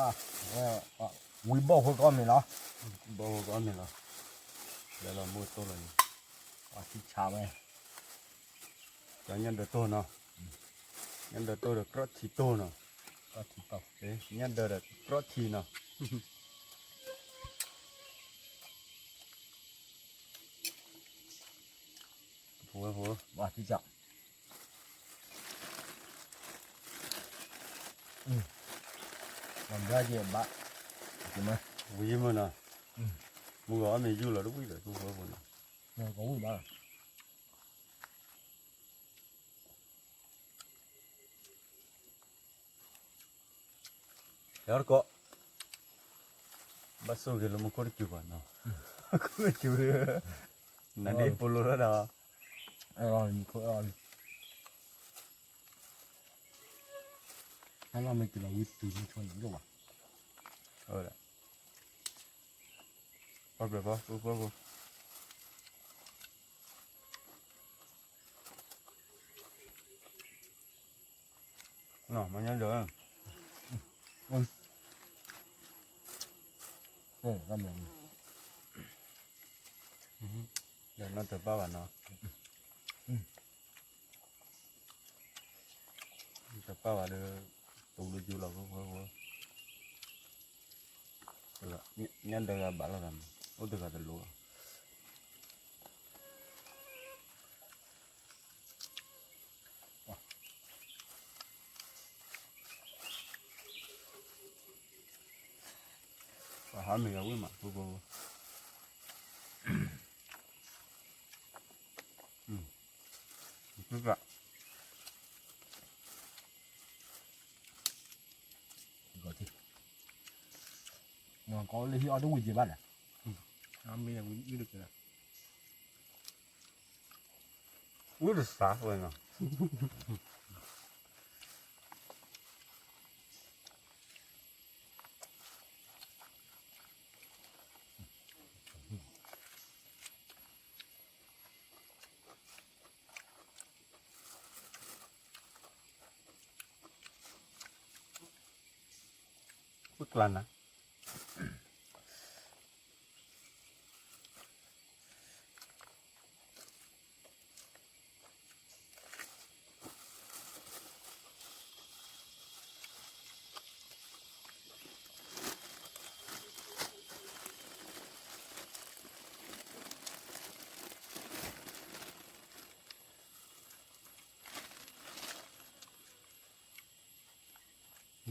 ဘီၣ်ဖိကအီၣ်မ့ၤလီၤ, ဘီၣ်ဖိကအီၣ်မ့ၤလီၤ, လဲၤလီၤမူတိၢ်လီၤန့ၣ်, ပှၤထံဆးဝဲ, ကၠီညၣ်ဒၢတိၢ်နီၤ, ညၣ်ဒၢတိၢ်ဒီးကြီထံတိၢ်နီၤ, ကြီထံတိၢ်, ညၣ်ဒၢဒီးကြီထံနီၤ ဖိဝဲဖိ, ဝါထံကၠီ, ဘၣ်ယဲဘၣ်, ဝံၤမုၢ်နီၤ, မုၢ်ဂီၤအီၣ်မ့ၤယူၢ်လီၤတဝံၣ်ဒီး ဖိဝဲဖိနီၤ, ကဝံၣ်ဘၣ် ဟဲအီၣ်တကိး, ဘၣ်ဆိၣ်ဂ့ၤလၢမူခိၣ်တစူၤဘၣ်နီၤ, မူခိၣ်တစူၤဒီး, နဒ်ပိလိၣ်ထီၣ်ဒီး, အဲၣ်လီၤမ့ၢ်က့ၤလီၤဝံၤတုၤမ့ၢ်ဆိန့ၣ်လိၣ်ဘၣ်, ပှၤပျဲၢ်ဖီ ပှၤပှၤပှၤ မ့ၢ်ညါဒီး, ဒီးနီၢ်တပၢ်ဘၣ်နီၤ, တပၢ်ဘၣ်ဒီး, တူၤလၢယိလီၤဖိဖိဖိ, ညၣ်ဒၢဂၤဘၣ်လီၤသးမး, အိၣ်တဂၤတလိၤဘၣ် ပှၤဟးမ့ၢ်ဂၤဝံၣ်မး ဖိဖိ, ကီးလၢဟံၣ်အီၣ်တဝံၤက့ၤဘၣ်လဲၣ်, ဝံၣ်တစးဝဲနီၤ ဟ ကျါနၤ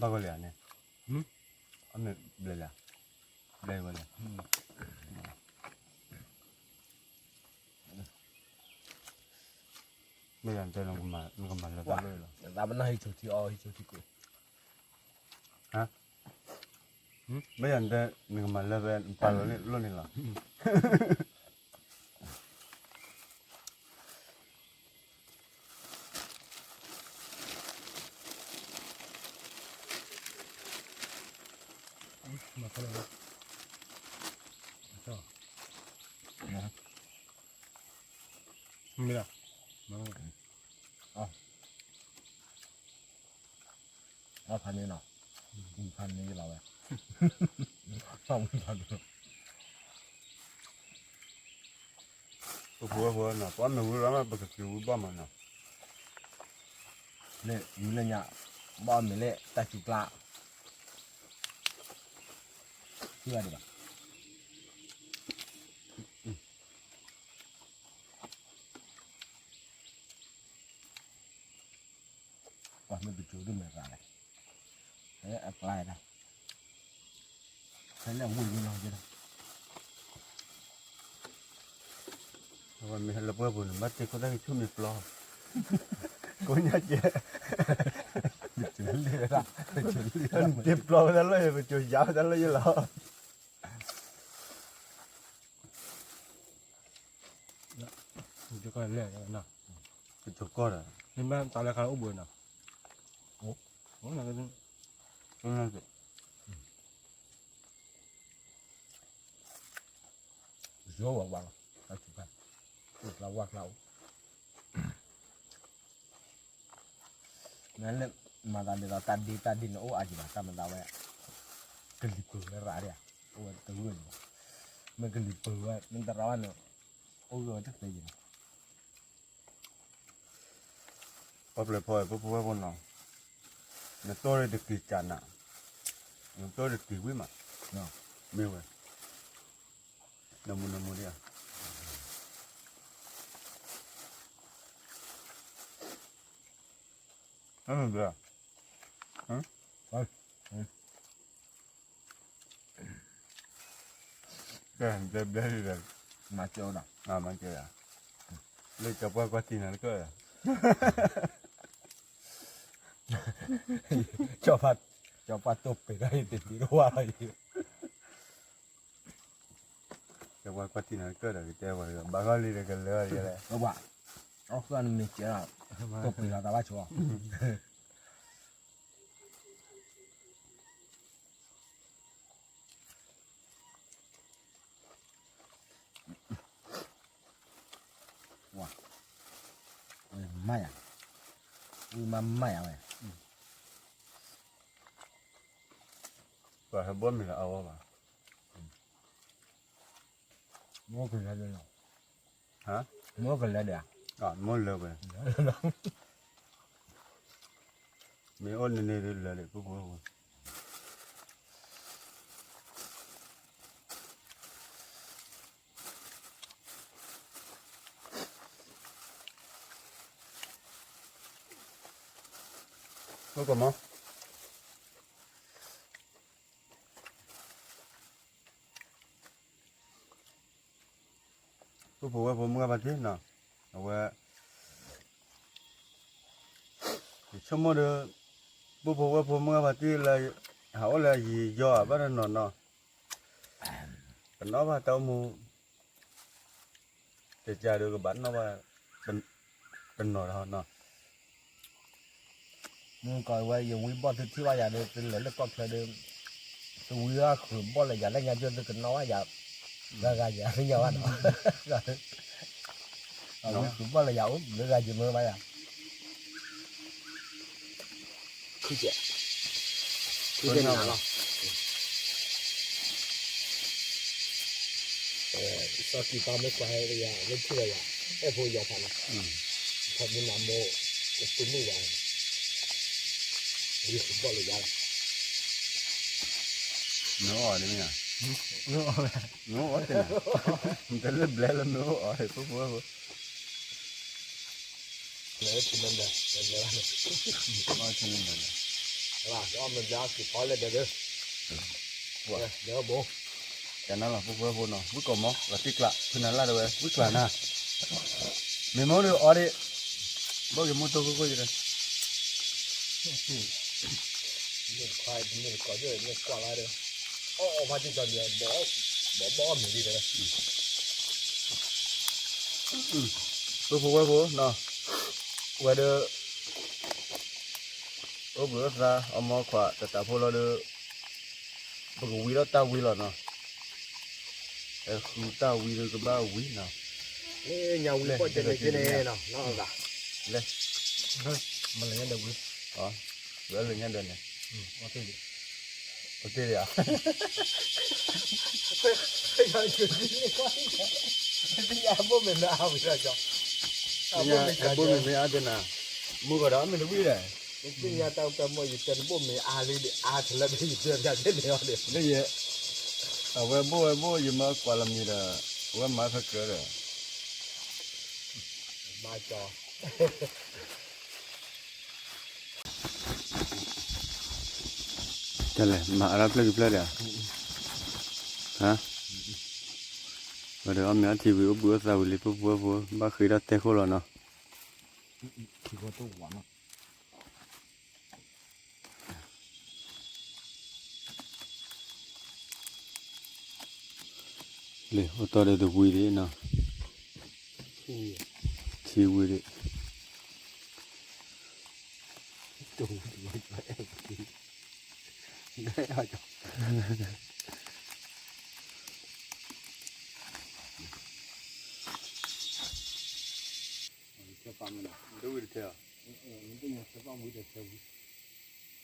ဘၣ်ကီးလံဧါန့ၣ်, အမ့ၢ်ဘျဲၣ်လံ, ဘျဲၣ်ဝဲလံ, မ့ၢ်ယၤတဲ နကမၤလၢတၢ်လီၢ်လီၤ, သးပနၢ်ဟံးဆိထံအီ ဟံးဆိထံကွံာ်, မ့ၢ်ယၤတဲ နကမၤလၢဖဲနပာ်လီၤန့ၣ်လီၢ်န့ၣ်လီၤ. မ့ၢ်, အဖးန့ၣ်နီၤ, ဖးန့ၣ်လီၤဝဲ, ဖးန့ၣ် ပဖိဝဲဖိနီၤ ပအီၣ်မ့ၤဝံၤလီၤ ပကက့ၤဝံၤဘၣ်မးနီၤ, လၢဝံၤလၢညါ, ဘၣ်အီၣ်မ့ၤလၢတၢ်စူၤကျါ, ထံၣ်ဘၣ်ဒံးဘၣ်. ပှၤမ့ၢ်ပစိၤဒ်မ့ၢ်ရၤလဲၣ်, အကျါဒၣ်, ဖဲလၢအဝံၣ်ဝံၣ်နီၤ, အဝဲမ့ၢ်ဟဲလၢပှၢ်ပူၤန့ၣ် ဘၣ်တ့ခိၣ်သၣ်ကဆူၣ်မ့ၢ်ပျီ, ကိးညါကဲ, တ့ပျီဝဲဒၣ်လၢယဲ ပစိၤယါဝဲဒၣ်လၢယဲလီၤ. ကီၢ်လဲၣ်, ကီၢ်ဒီး, မ့ၢ်ဘၣ်တၢ်လၢခါအိၣ်ဘှံးနီၤ, အိၣ်, ယိဝဲဝဲလီၤ, တၢ်စူၤခါ, အိၣ်ကျါဝၣ်ကျါအိၣ် မ့ၢ်လၢမၤသးဒ်သိးတၢ်ဒ့တၢ်ဒ့န့ၣ် အိၣ်အါကံဘၣ် တၢ်မၤသးဝဲ, ကလံၤပှဲၤဝဲရၤဒၣ်, အိၣ်ဝဲတဂၢၢ်န့ၣ်, မ့ၢ်ကလံၤပှဲၤဝဲ မ့ၢ်တရၤဘၣ်န့ၣ်, အိၣ်ဂၢၢ်ဝဲတသ့ယဲၢ်န့ၣ်, ပှၤပျဲၢ်ဖီဝဲ ပဖိဝဲဖိနီၤ, နတိၢ်ရ့ၣ်တက့ၤကၢ်နၤ, နတိၢ်ရ့ၣ်တက့ၤဝံၤမး, မ့ၢ်ဝဲ, နမူနမူဒ်ဧါ တဲဘျဲၣ်လံဒီး, မၤစၢၤဒီး, မၤစၢၤယၤ, လၢကၠီပှၢ်ကွၢ်ထံနၤတကၢၢ်ဒီး, ကၠီပှၢ်တိၢ်ပ့ၤဒီး ယတဒံးတဝါလီၤအံၤ, ကၠီပှၢ်ကွၢ်ထံနၤတကၢၢ်ဒီး ကတဲဝဲ ဘၣ်ဂီၢ်လံဒီးကလၢာ်လံ, အီၣ်ဃုာ်နမ့ၢ်စဲးဒီး, တိၢ်ပ့ၤလီၤသးဘၣ်ဆိ ဝါ, မၤယၤ, ဝံၤမၤမၤယၤဝဲ, ပှၤဟဲဘီမ့ၤလၢအဝဲဘၣ်, မ့ၢ်ကလဲၤဒီး, မ့ၢ်ကလဲၤဒီး, မ့ၢ်လၢဝဲ, မ့ၢ်အိၣ်န့ၣ်န့ၣ်လၢလၢ်လၢ် ပူဖိဝဲဖိ အိၣ်ကမီၤ ပူဖိဝဲဖိမုၢ်ဂၢ်ဖါတံၢ်နီၤ, အဝဲ ယဆိကမိၣ်ဒီး ပူဖိဝဲဖိမုၢ်ဂၢ်ဖါတံၢ်လၢ ဟးအိၣ်လၢယံာ်ယီၤဘၣ်တနီၤနီၤ, ပနီၣ်ဘၣ်တၢ်အိၣ်မူ တကးဒီးကဘၣ်နီၣ်ဘၣ် တနီၤနီၤ, မုၢ်ကီၢ်ဝဲ ယဝံဘီၣ်သုထံၣ်ဘၣ်ယၤဒီး သုလဲၤလၢကီၢ်ချၢဒီး သုဝံဃုာ်ဘီၣ်လၢယၤလၢညါကၠိ သုကနီၣ်ဘၣ်ယၤ ဂၤဂၤယၤသ့ၣ်ညါဘၣ်နီၤ, အဝံဃုာ်ဘီၣ်လၢယၤအိၣ် ဂၤဂၤယၤမ့ၢ်ဘၣ်ယၤ, ခုကဲ, ခုကဲနၤလီၤ, စီၤကံၢ်ပၤမ့ၢ်ကွၢ်ယၤ လၢထံၣ်ဒီးယၤ အဲၣ်ဖိယီၤဖးန့ၣ်, ဖးမုၢ်နၤမိၢ် နသူၣ်မုၣ်ဘၣ်, ဝံသဘီၣ်လၢယၤလီၤ, မ့ၢ်အီၣ်ဒ်မ့ၢ်ဧါ, မ့ၢ်အီၣ်တနၤ, နတလၢဘျဲလၢမ့ၢ်အီၣ် ဖိဖိဖိ လဲၤထံၣ်မ့ၢ်ဘျဲ, လဲၤဘျဲဘၣ်န့ၣ်, လဲၤထံၣ်မ့ၢ်ဘျဲ, လဲၤဘျဲက့ၤဖီလဲၣ်ဒီး, လဲၤဘိ, ကနၣ်လီၤ ဖိဖိဖိနီၤ ဝံကိာ်မီ လီၤတံၢ်ကျး ဖုနၤလၢ်တဝဲ ဝံကျးနၤ, မ့ၢ်မိၢ်ဒီးအီၤဒံး, ဘီၣ်က့ၤမိၢ်တိၢ်ခိၣ်ခိၣ်ယၤဒီး မ့ၢ်ကွၢ်လၢဒီး, အီၣ်အီၣ်ဖးက့ၤကီးဒီး, ဘီၣ်ဘီၣ်မ့ၢ်ဒ်ဒီး, ဖိဖိဝဲဖိနီၤ, ဝဲဒီး, အိၣ်ဘှံးအိၣ်သါ အမီခွးတတးဖိလီၤဒီး, ပကဝံထီၣ်တၢ်ဝံလီၤနီၤ, အဲဃုတၢ်ဝံဒီးကဘၣ်ဝံနီၤ, ညါဝံဘီၣ်ကဲန့ၣ်က့န့ၣ်နီၤ, လဲၤ, မလၢညါဒီးဝံ, ဝဲလၢညါဒီးန့ၣ်, အိၣ်တ့ၢ်ဒံးဧါ, ဘိၣ်မ့ၢ်မ့ၢ်အါဝံၤဒီးကီ, ဘိၣ်မ့ၢ်မ့ၢ်အါဒ်နၤ, မုၢ်ကီးဒီးမ့ၢ်တဝံဒီး, ယသ့ၣ်ညါတၢ်အိၣ်ဖျဲၣ်မိၢ် ယတဲနဘိၣ်မ့ၢ်အါလံဒီး အါတလၢဒီး ယတဲပျးတဲန့ၣ်အီၤဒီး, လၢယဲ, အဝဲဘိၣ်ဝဲဘိၣ် ယမၢကွၢ်လီၤမံၤဒီး, အဝဲမၤဖဲကြၢးဒီး, မၤကီ တလဲၤမၤအါထီၣ်ဖျၢၣ်ကဖျၢၣ်ဒီး, ဟါ, ဝဲဒီးအီၣ်မ့ၤအီထံဝံၤ အိၣ်ဘှံးအိၣ်သါဝံၤလံ ဖိဖိဖိ ဘၣ်ဃ့ထီၣ်တဲခိၣ်လီၤနီၤ, ထံဖိတဝၤနီၤ လဲၤအိၣ်တီဒီးတဝံၤဒံးနီၤ, ထံဝံၤဒံး, ထဲပၢ်မုၢ်ဒီး, ထဲပၢ်ဝံၤဒီးထဲဝံၤ, ဝံၤဒီးထဲလီၤ, ထဲပၢ်ဝံၤဒီးထဲလီၤ, ထဲထဲ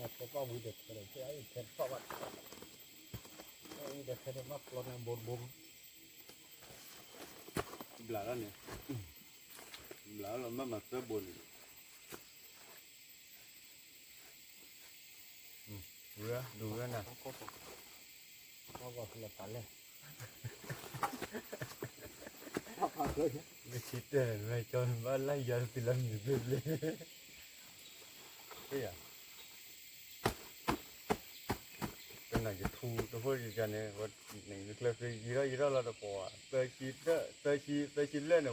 တပၣ်ဘၣ်, ဝံၤဒီးထဲဒီးဘၣ်ကျီန့ၣ်ဘိတဘိ, ဘျးလီၤန့ၣ်, ဘျးလီၤမ့ၢ်မၤသၢဘိန့ၣ် ဝဲဒူဝဲနၤ, မ့ၢ်ဆံတၢၢ်န့ၣ် မ့ၢ်ကၠီန့ၣ် ဘၣ်လၢယၤတပံၤလၢမုၢ်ဘျ့ဘျ့, ကနၣ်ယထူတဖိယကန့ၣ်, နကျဲသ့ယံၤထီၣ်ယံၤထီၣ်လီၤတပီၤ, သၢဆံ, သၢဆံ, သၢဆံလၢာ်န့ၣ် ပှၤဆၢဝံၤအီၤ, အ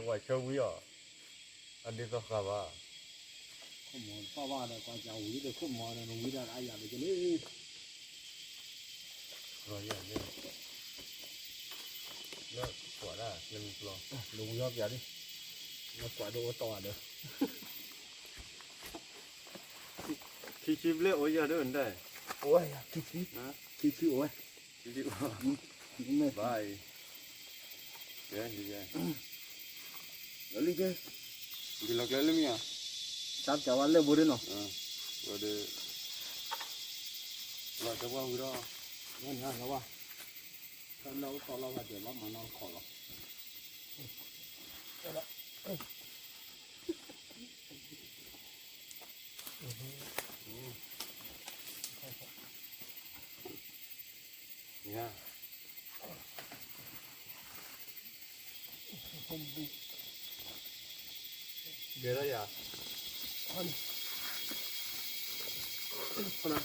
ဒ်သိးဃာ်ဘၣ် ခိၣ်မီၤတပၣ်ဘၣ်ဒီး ကွၢ်ကဝံၤဒီးခိၣ်မီၤဒီး နဝံၤဒၣ်အါယၤဒီးကလံ, လၢ, လၢကွၢ်ဒၣ်လၢမုၢ်ကျီ, လၢဝံၤဟီပယၤဒ်, လၢကွၢ်ဒိၣ်အိၣ်တီၢ်ဘၣ်ဒီး, ခံဆံဘျဲၣ်အိၣ်ယၤဒိၣ်ဒၣ်, အိၣ်ယၤခံဆံ, ခံဆံအိၣ်ဝဲ, ခံဆံအိၣ်, ဘၣ်အံၤ ကဲ, လီၤလံကဲ, ဒ်လီၤကျဲလၢမ့ၢ်ဧါ, တၢ်ပျးဝဲလၢဘိဒ်နီၤ, ဝဲဒီး, လီၤကဲပှၢ်ဝံၤဒီး, ဝဲန့ၣ်လီၤဘၣ်, တၢ်လၢအိၣ်တီၢ်လီၤဘၣ်တဲဘၣ်မၤနီၢ်တခီလီၤ, ကဲဒၣ်ယၤ, ကဲဒၣ်အံ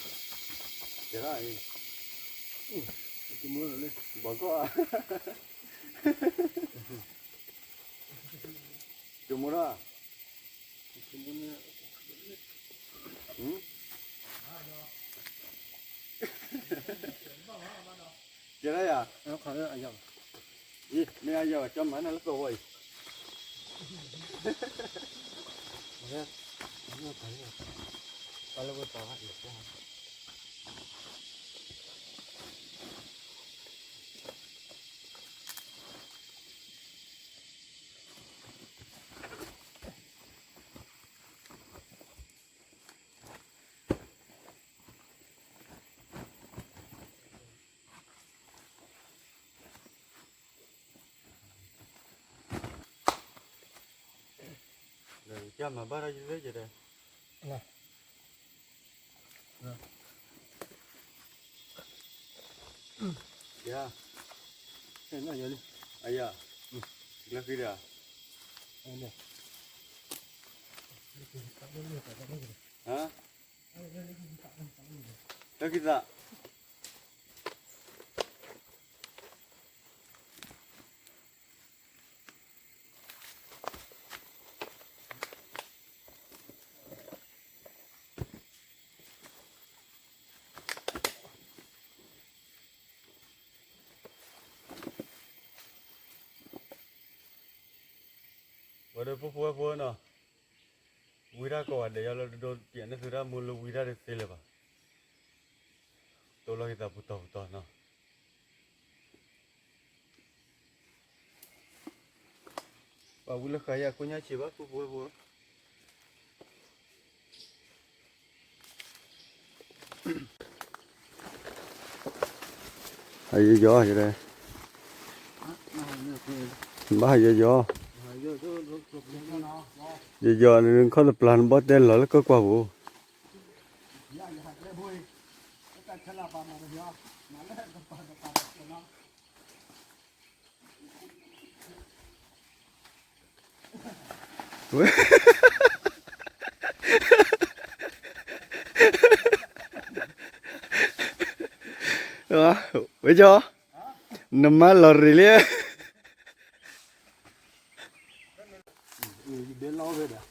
ၤ, ဘီကီၢ်, ကမိၣ်ဒၣ် ကဲဒၣ်ယၤ, အံၤ မ့ၢ်အယၤဘၣ် ကၠီမၤနၤလၢသဝီအံၤ, တၢ်လၢဝဲပှၤဘၣ်အံၤ, ယမၤဘၣ်ထီၣ်ယသ့ၣ်ယဲဒဲး, ယၤ, အယၤ, ကျဲဃံဒီး, ဟါ, ကျဲဃံသး ဝဲဒၣ်ဖိဖိဝဲဖိနီၤ, ဝံတၢ်ကိးဂၤဒဲးယီၤလၢတဒိပျဲးန့ၢ်သုတၢ်မူလၢဝံတၢ်တသ့လၢၤဘၣ်, တိလီၤက့ၤသးပူၤတီၤပူၤတီၤနီၤ. ပှၤဝံလၢဃာ်ယၤကိးညါဆံးဘၣ် ဖိဖိဝဲဖိ အယယီၤယဲဒဲး, ဘၣ်ယယီၤ, ယယီၤနခီၣ်တပျၢ်နဘီၣ်တဲလီၤလၢကီၢ်ကွၢ်ပူၤ, ဝဲကီ, နမါလီၤရံၤလံ, ယဘဲလီၤဝဲဒီး,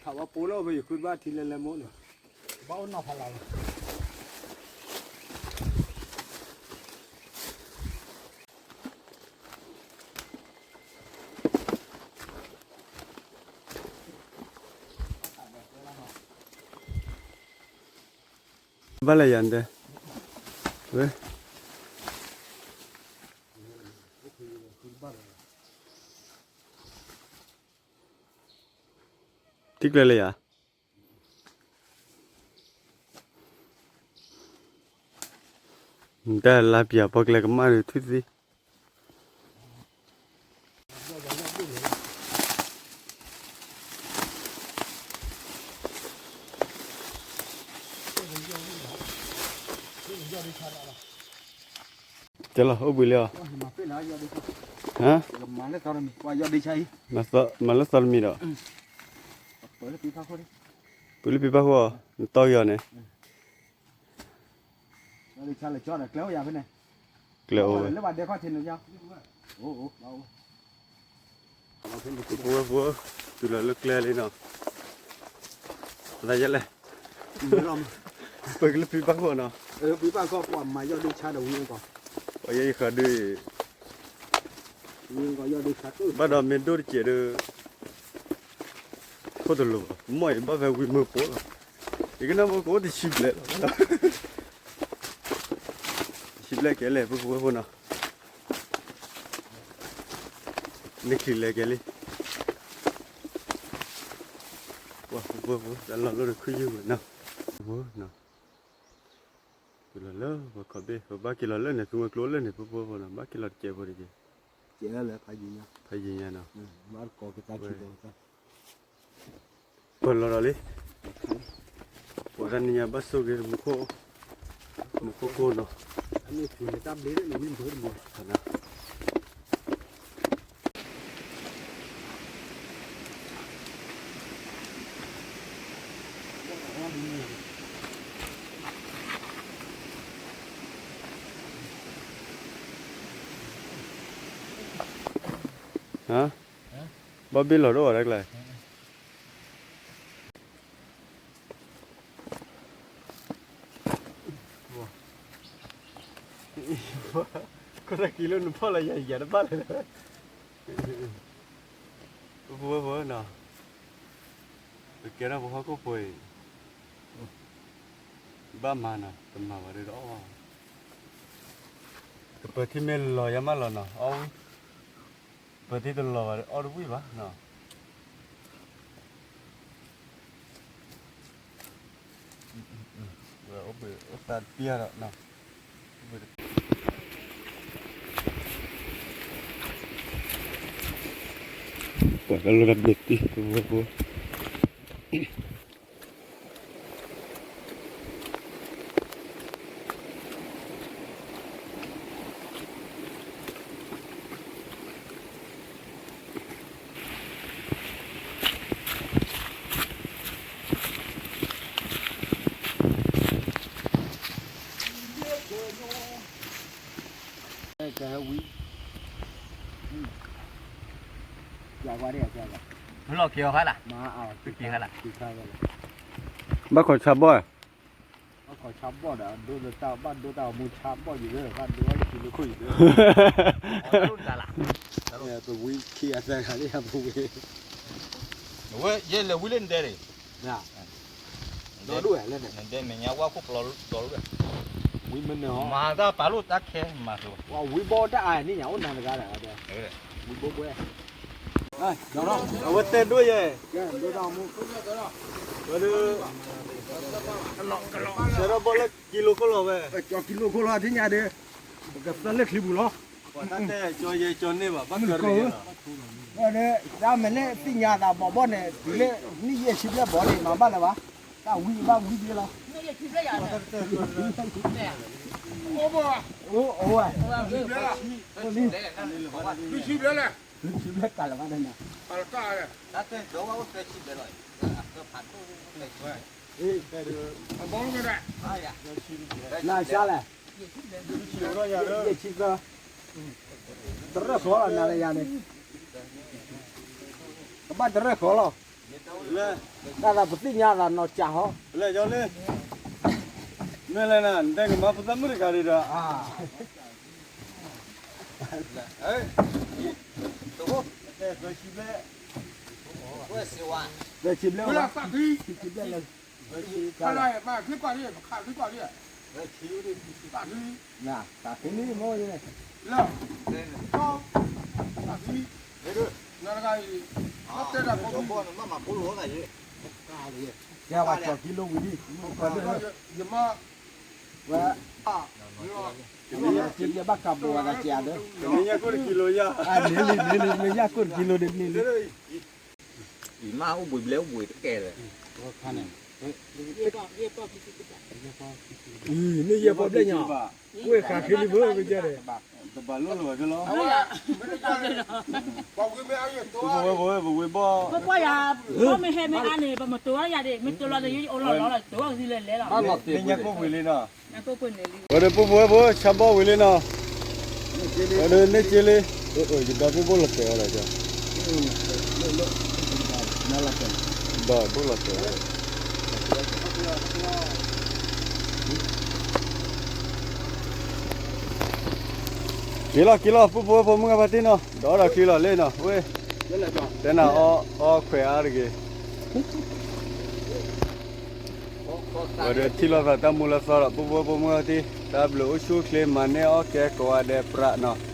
ထးဝဲပိလီၤဝဲ ယဃုဘၣ်ထံလဲၤလဲၤမိၢ်န့ၣ်, ဘၣ်အိၣ်နီၤဖးလီၤလီၤ. ဘၣ်လဲၣ်ယၤတဲ, ဝဲ, ထံကျဲလၢယၤ, နတၢ်လါပျၢၤပီၣ်ကျဲကမၣ်ဒုးထွံၣ်သံ ကဲလီၤ အိၣ်ဘှံးလံဧါ, ဟါ, မၤလၢသီတမံၤဒီး, ပုၢ်လၢပံပၢ်ဃိ, နတီၢ်က့ၤအီၤန့ၣ်, ကျဲအိၣ်ဝဲ ပုၢ်ဝဲၢ်ဖိ, တုၤလီၤလၢကျဲလံနီၤ, သးယဲလဲၣ်, ပကလၢပံပၢ်ခိၣ်နီၤ, ပံပၢ်ခိၣ်ပှၤမၤယီၣ်ဒိဆါဒီးဝံအကီၢ်, ပှၤယဲယဃာ်ဒုး, ဝံအကီၢ်ယီၣ်ဒိဆါ, ဘၣ်ဒီးမ့ၢ်ဒိၣ်တစဲးဒီး, ခိၣ်တလိၤ, မ့ၢ်အံၤဘၣ်ဖဲဝံမုၢ်ပိာ်လီၤ, ယကနၣ်ဖိကအိၣ်တဆံဘျဲၣ်လီၤ, တဆံဘျဲၣ်ကဲလဲၣ် ပုၢ်ဖိဝဲၢ်ဖိနီၤ. နချံးလဲၤကဲလံ, ပှၤဖိဖိဖိ တၢ်လီၢ်လၢနခုယုၢ်ဝဲနီၤ, ဖိဖိနီၤ, ကလီၤလၢပှၤခီဘ့ၣ် ပဘၣ်က့ၤလီၤလၢန့ၣ် သူဝဲကျိလၢန့ၣ် ဖိဖိဖိနီၤ ဘၣ်က့ၤလီၤတကဲးဖိတက့ၢ်, ဖးယံၤညါနီၤ, ပလီၤဒီးလံ, ပှၤတနံၤညါဘၣ်ဆိၣ်ဂ့ၤ မူခိၣ်ကိၢ်နီၤ. ဘၣ်ဘ့ၣ်လီၤဒိၣ်အီၤတၢ်ကျါ, ခိၣ်တၢ်ကံလၢနဖီၣ်လၢယၤ ယၤတဘၣ်လၢၤ, ဖိဖိဖိနီၤ, ပကဲထီၣ်ပဟီၣ်ခိၣ်ဖိအံၤ, ဘၣ်မၤနီၤ တမၤဘၣ်ဒီးအီၣ်ဘၣ်, ကပၢၤထံမ့ၢ်လီၤယါမးလီၤနီၤ အီၣ်ဝံၤ, ပၢၤထံတလီၤဘၣ်ဒီးအီၣ်တဝံၤဘၣ်နီၤ. ပှၤတၢ်လီၢ်တဘ့ၣ်တံၢ် ဖိဖိဖိ, လီၤက့ၤအီၤခါလၢ်, ဘၣ်ခိးဆါဘီၣ်, ဘၣ်ခိးဆါဘီၣ်ဒီး ဒိတၢ်ဘၣ်ဒိတၢ်မူဆါဘီၣ်ယံၤလၢ ဘၣ်ဒိဝဲလၢကံလိခိၣ်ယံၤလၢ, ပဝံခံအသၢဂၤလၢပဝံ, ဝဲယဲလဲၤဝံလၢနဒဲန့ၣ်, ဒီဒိၣ်ဝဲလၢန့ၣ်, နဒဲမဲာ်ညါဝါခိၣ်ပျီဒီဒိၣ်ဝဲ, ဝံမနုၤဟီ, မၤတၢ်ပာ်လိာ်တၢ်ခဲမၤသ့, ဝံဘီတၢ်အါန့ၣ်ညါအိၣ်နၤတဂၤဒီး, ဝံဘိဘွဲ အဝဲတဲဒိၣ်ယဲ, ဝဲဒၣ်, ဆဲးထီၣ်ဘီၣ်လၢကံလိခိၣ်လီၤဝဲ, ကံလိခိၣ်လီၤထံၣ်ညါဒီး, ပကသၢလၢချံပူၤလီၤ, ပှၤတၢ်တဲကၠီယဲကၠီန့ၢ်ဘၣ် ဘၣ်ကၢၤလီၤ, တၢ်မ့ၢ်လၢသ့ၣ်ညါသးဘီၣ်ဘီၣ်န့ၣ် တုၤလၢနံၣ်ယဲၢ်ဆံဘျဲၣ်ဘီၣ်န့ၣ် မၤဘၣ်လၢၤဘၣ်, တၢ်ဝံဘၣ်ဝံဒ်လီၤ, အိၣ်ဝဲ, လွံၢ်ဆံဘျဲၣ်လၢ်, လွံၢ်ဆံဘျဲၣ်ကးလၢၤဘၣ်န့ၣ်, နၤဆါလဲၣ်, ယဲၢ်ဆံသၢ, တရၢၢ်ဃီလီၤနၤလၢယၤန့ၣ်, ကဘၣ်တရၢၢ်ဃီလီၤ, တၢ်သးပသ့ၣ်ညါသးနီၢ်ကၠးဟီ, မ့ၢ်လဲၣ်နၤ နတဲကမၤပသးမုၣ်တဂၤဒီး, သၢဆံဘျဲၣ်, သၢဆံဘျဲၣ်လၢ, သၢဆံဘျဲၣ်လၢ, သၢဆံ, သၢဆံန့ၣ်မ့ၢ်, လၢ, ကဲဝဲကၠီၤကံလိဝံၤလံ, ဝဲ, ယဘၣ်ကးဘိးဝဲကစၢ်ဒီး, မ့ၢ်ညၣ်ကိၣ်တကံလိယၤ, န့ၣ်လံ, န့ၣ်လံ, မ့ၢ်ညၣ်ကိၣ်တကံလိန့ၣ်န့ၣ်လံ, အံၤမ့ၢ်အိၣ်ဘှံးဘျဲၣ်အိၣ်ဘှံးတကဲလၢ, အံၤ မ့ၢ်ယဲၢ်ပီၣ်ဘျဲၣ်ညါ, ဝဲဃးဃ့လံဘၣ်ဝဲကဲဒီး, တဘၣ်လိၣ်လီၤဝဲဖဲလီၤ, ပဝဲပဝဲပဝဲဘီၣ်, ပကွၢ်ယၤ, ဘီၣ်မ့ၢ်ဟဲမ့ၢ်အါန့ၣ် ပမ့ၢ်တိၤလီၤယၤဒၣ် မ့ၢ်တိၤလီၤဒီးယအိၣ်လီၤလီၤလီၤ တိၤအီၤကသံလၢလဲၤလီၤ, မ့ၢ်ညၣ်ကိၣ်ဝံၤလံနီၤ, ဝဲဒီးပဝဲပဝဲဆါဘီၣ်ဝံၤလံနီၤ, ဝဲဒီးန့ၢ်က့လံ, ယဒီပုၢ်ဘိၣ်လီၤတဲာ်အီၤဒီး, ဒီးဘိၣ်လီၤတဲာ် က့ၤလီၤက့ၤလီၤ ပုၢ်ဖိဝဲၢ်ဖိမုၢ်ဂၤဖါတံၢ်နီၤ, ဒီးအီၣ်ဒီးချံလီၤလံနီၤ, ဝဲ, တဲနၤအီၣ်ခွဲးအါတဂ့ၤ, ဝဲဒီးထံၣ်လိာ်သးတၢ်မူလၢသီဒီး ပုၢ်ဖိဝဲၢ်ဖိမုၢ်ဂၤဖါတံၢ် တၢ်ဘျုးအိၣ်ဆူၣ်အိၣ်ချ့ မၤန့ၢ်အီၣ်ကဲကိးဂၤဒဲးပြးနီၤ,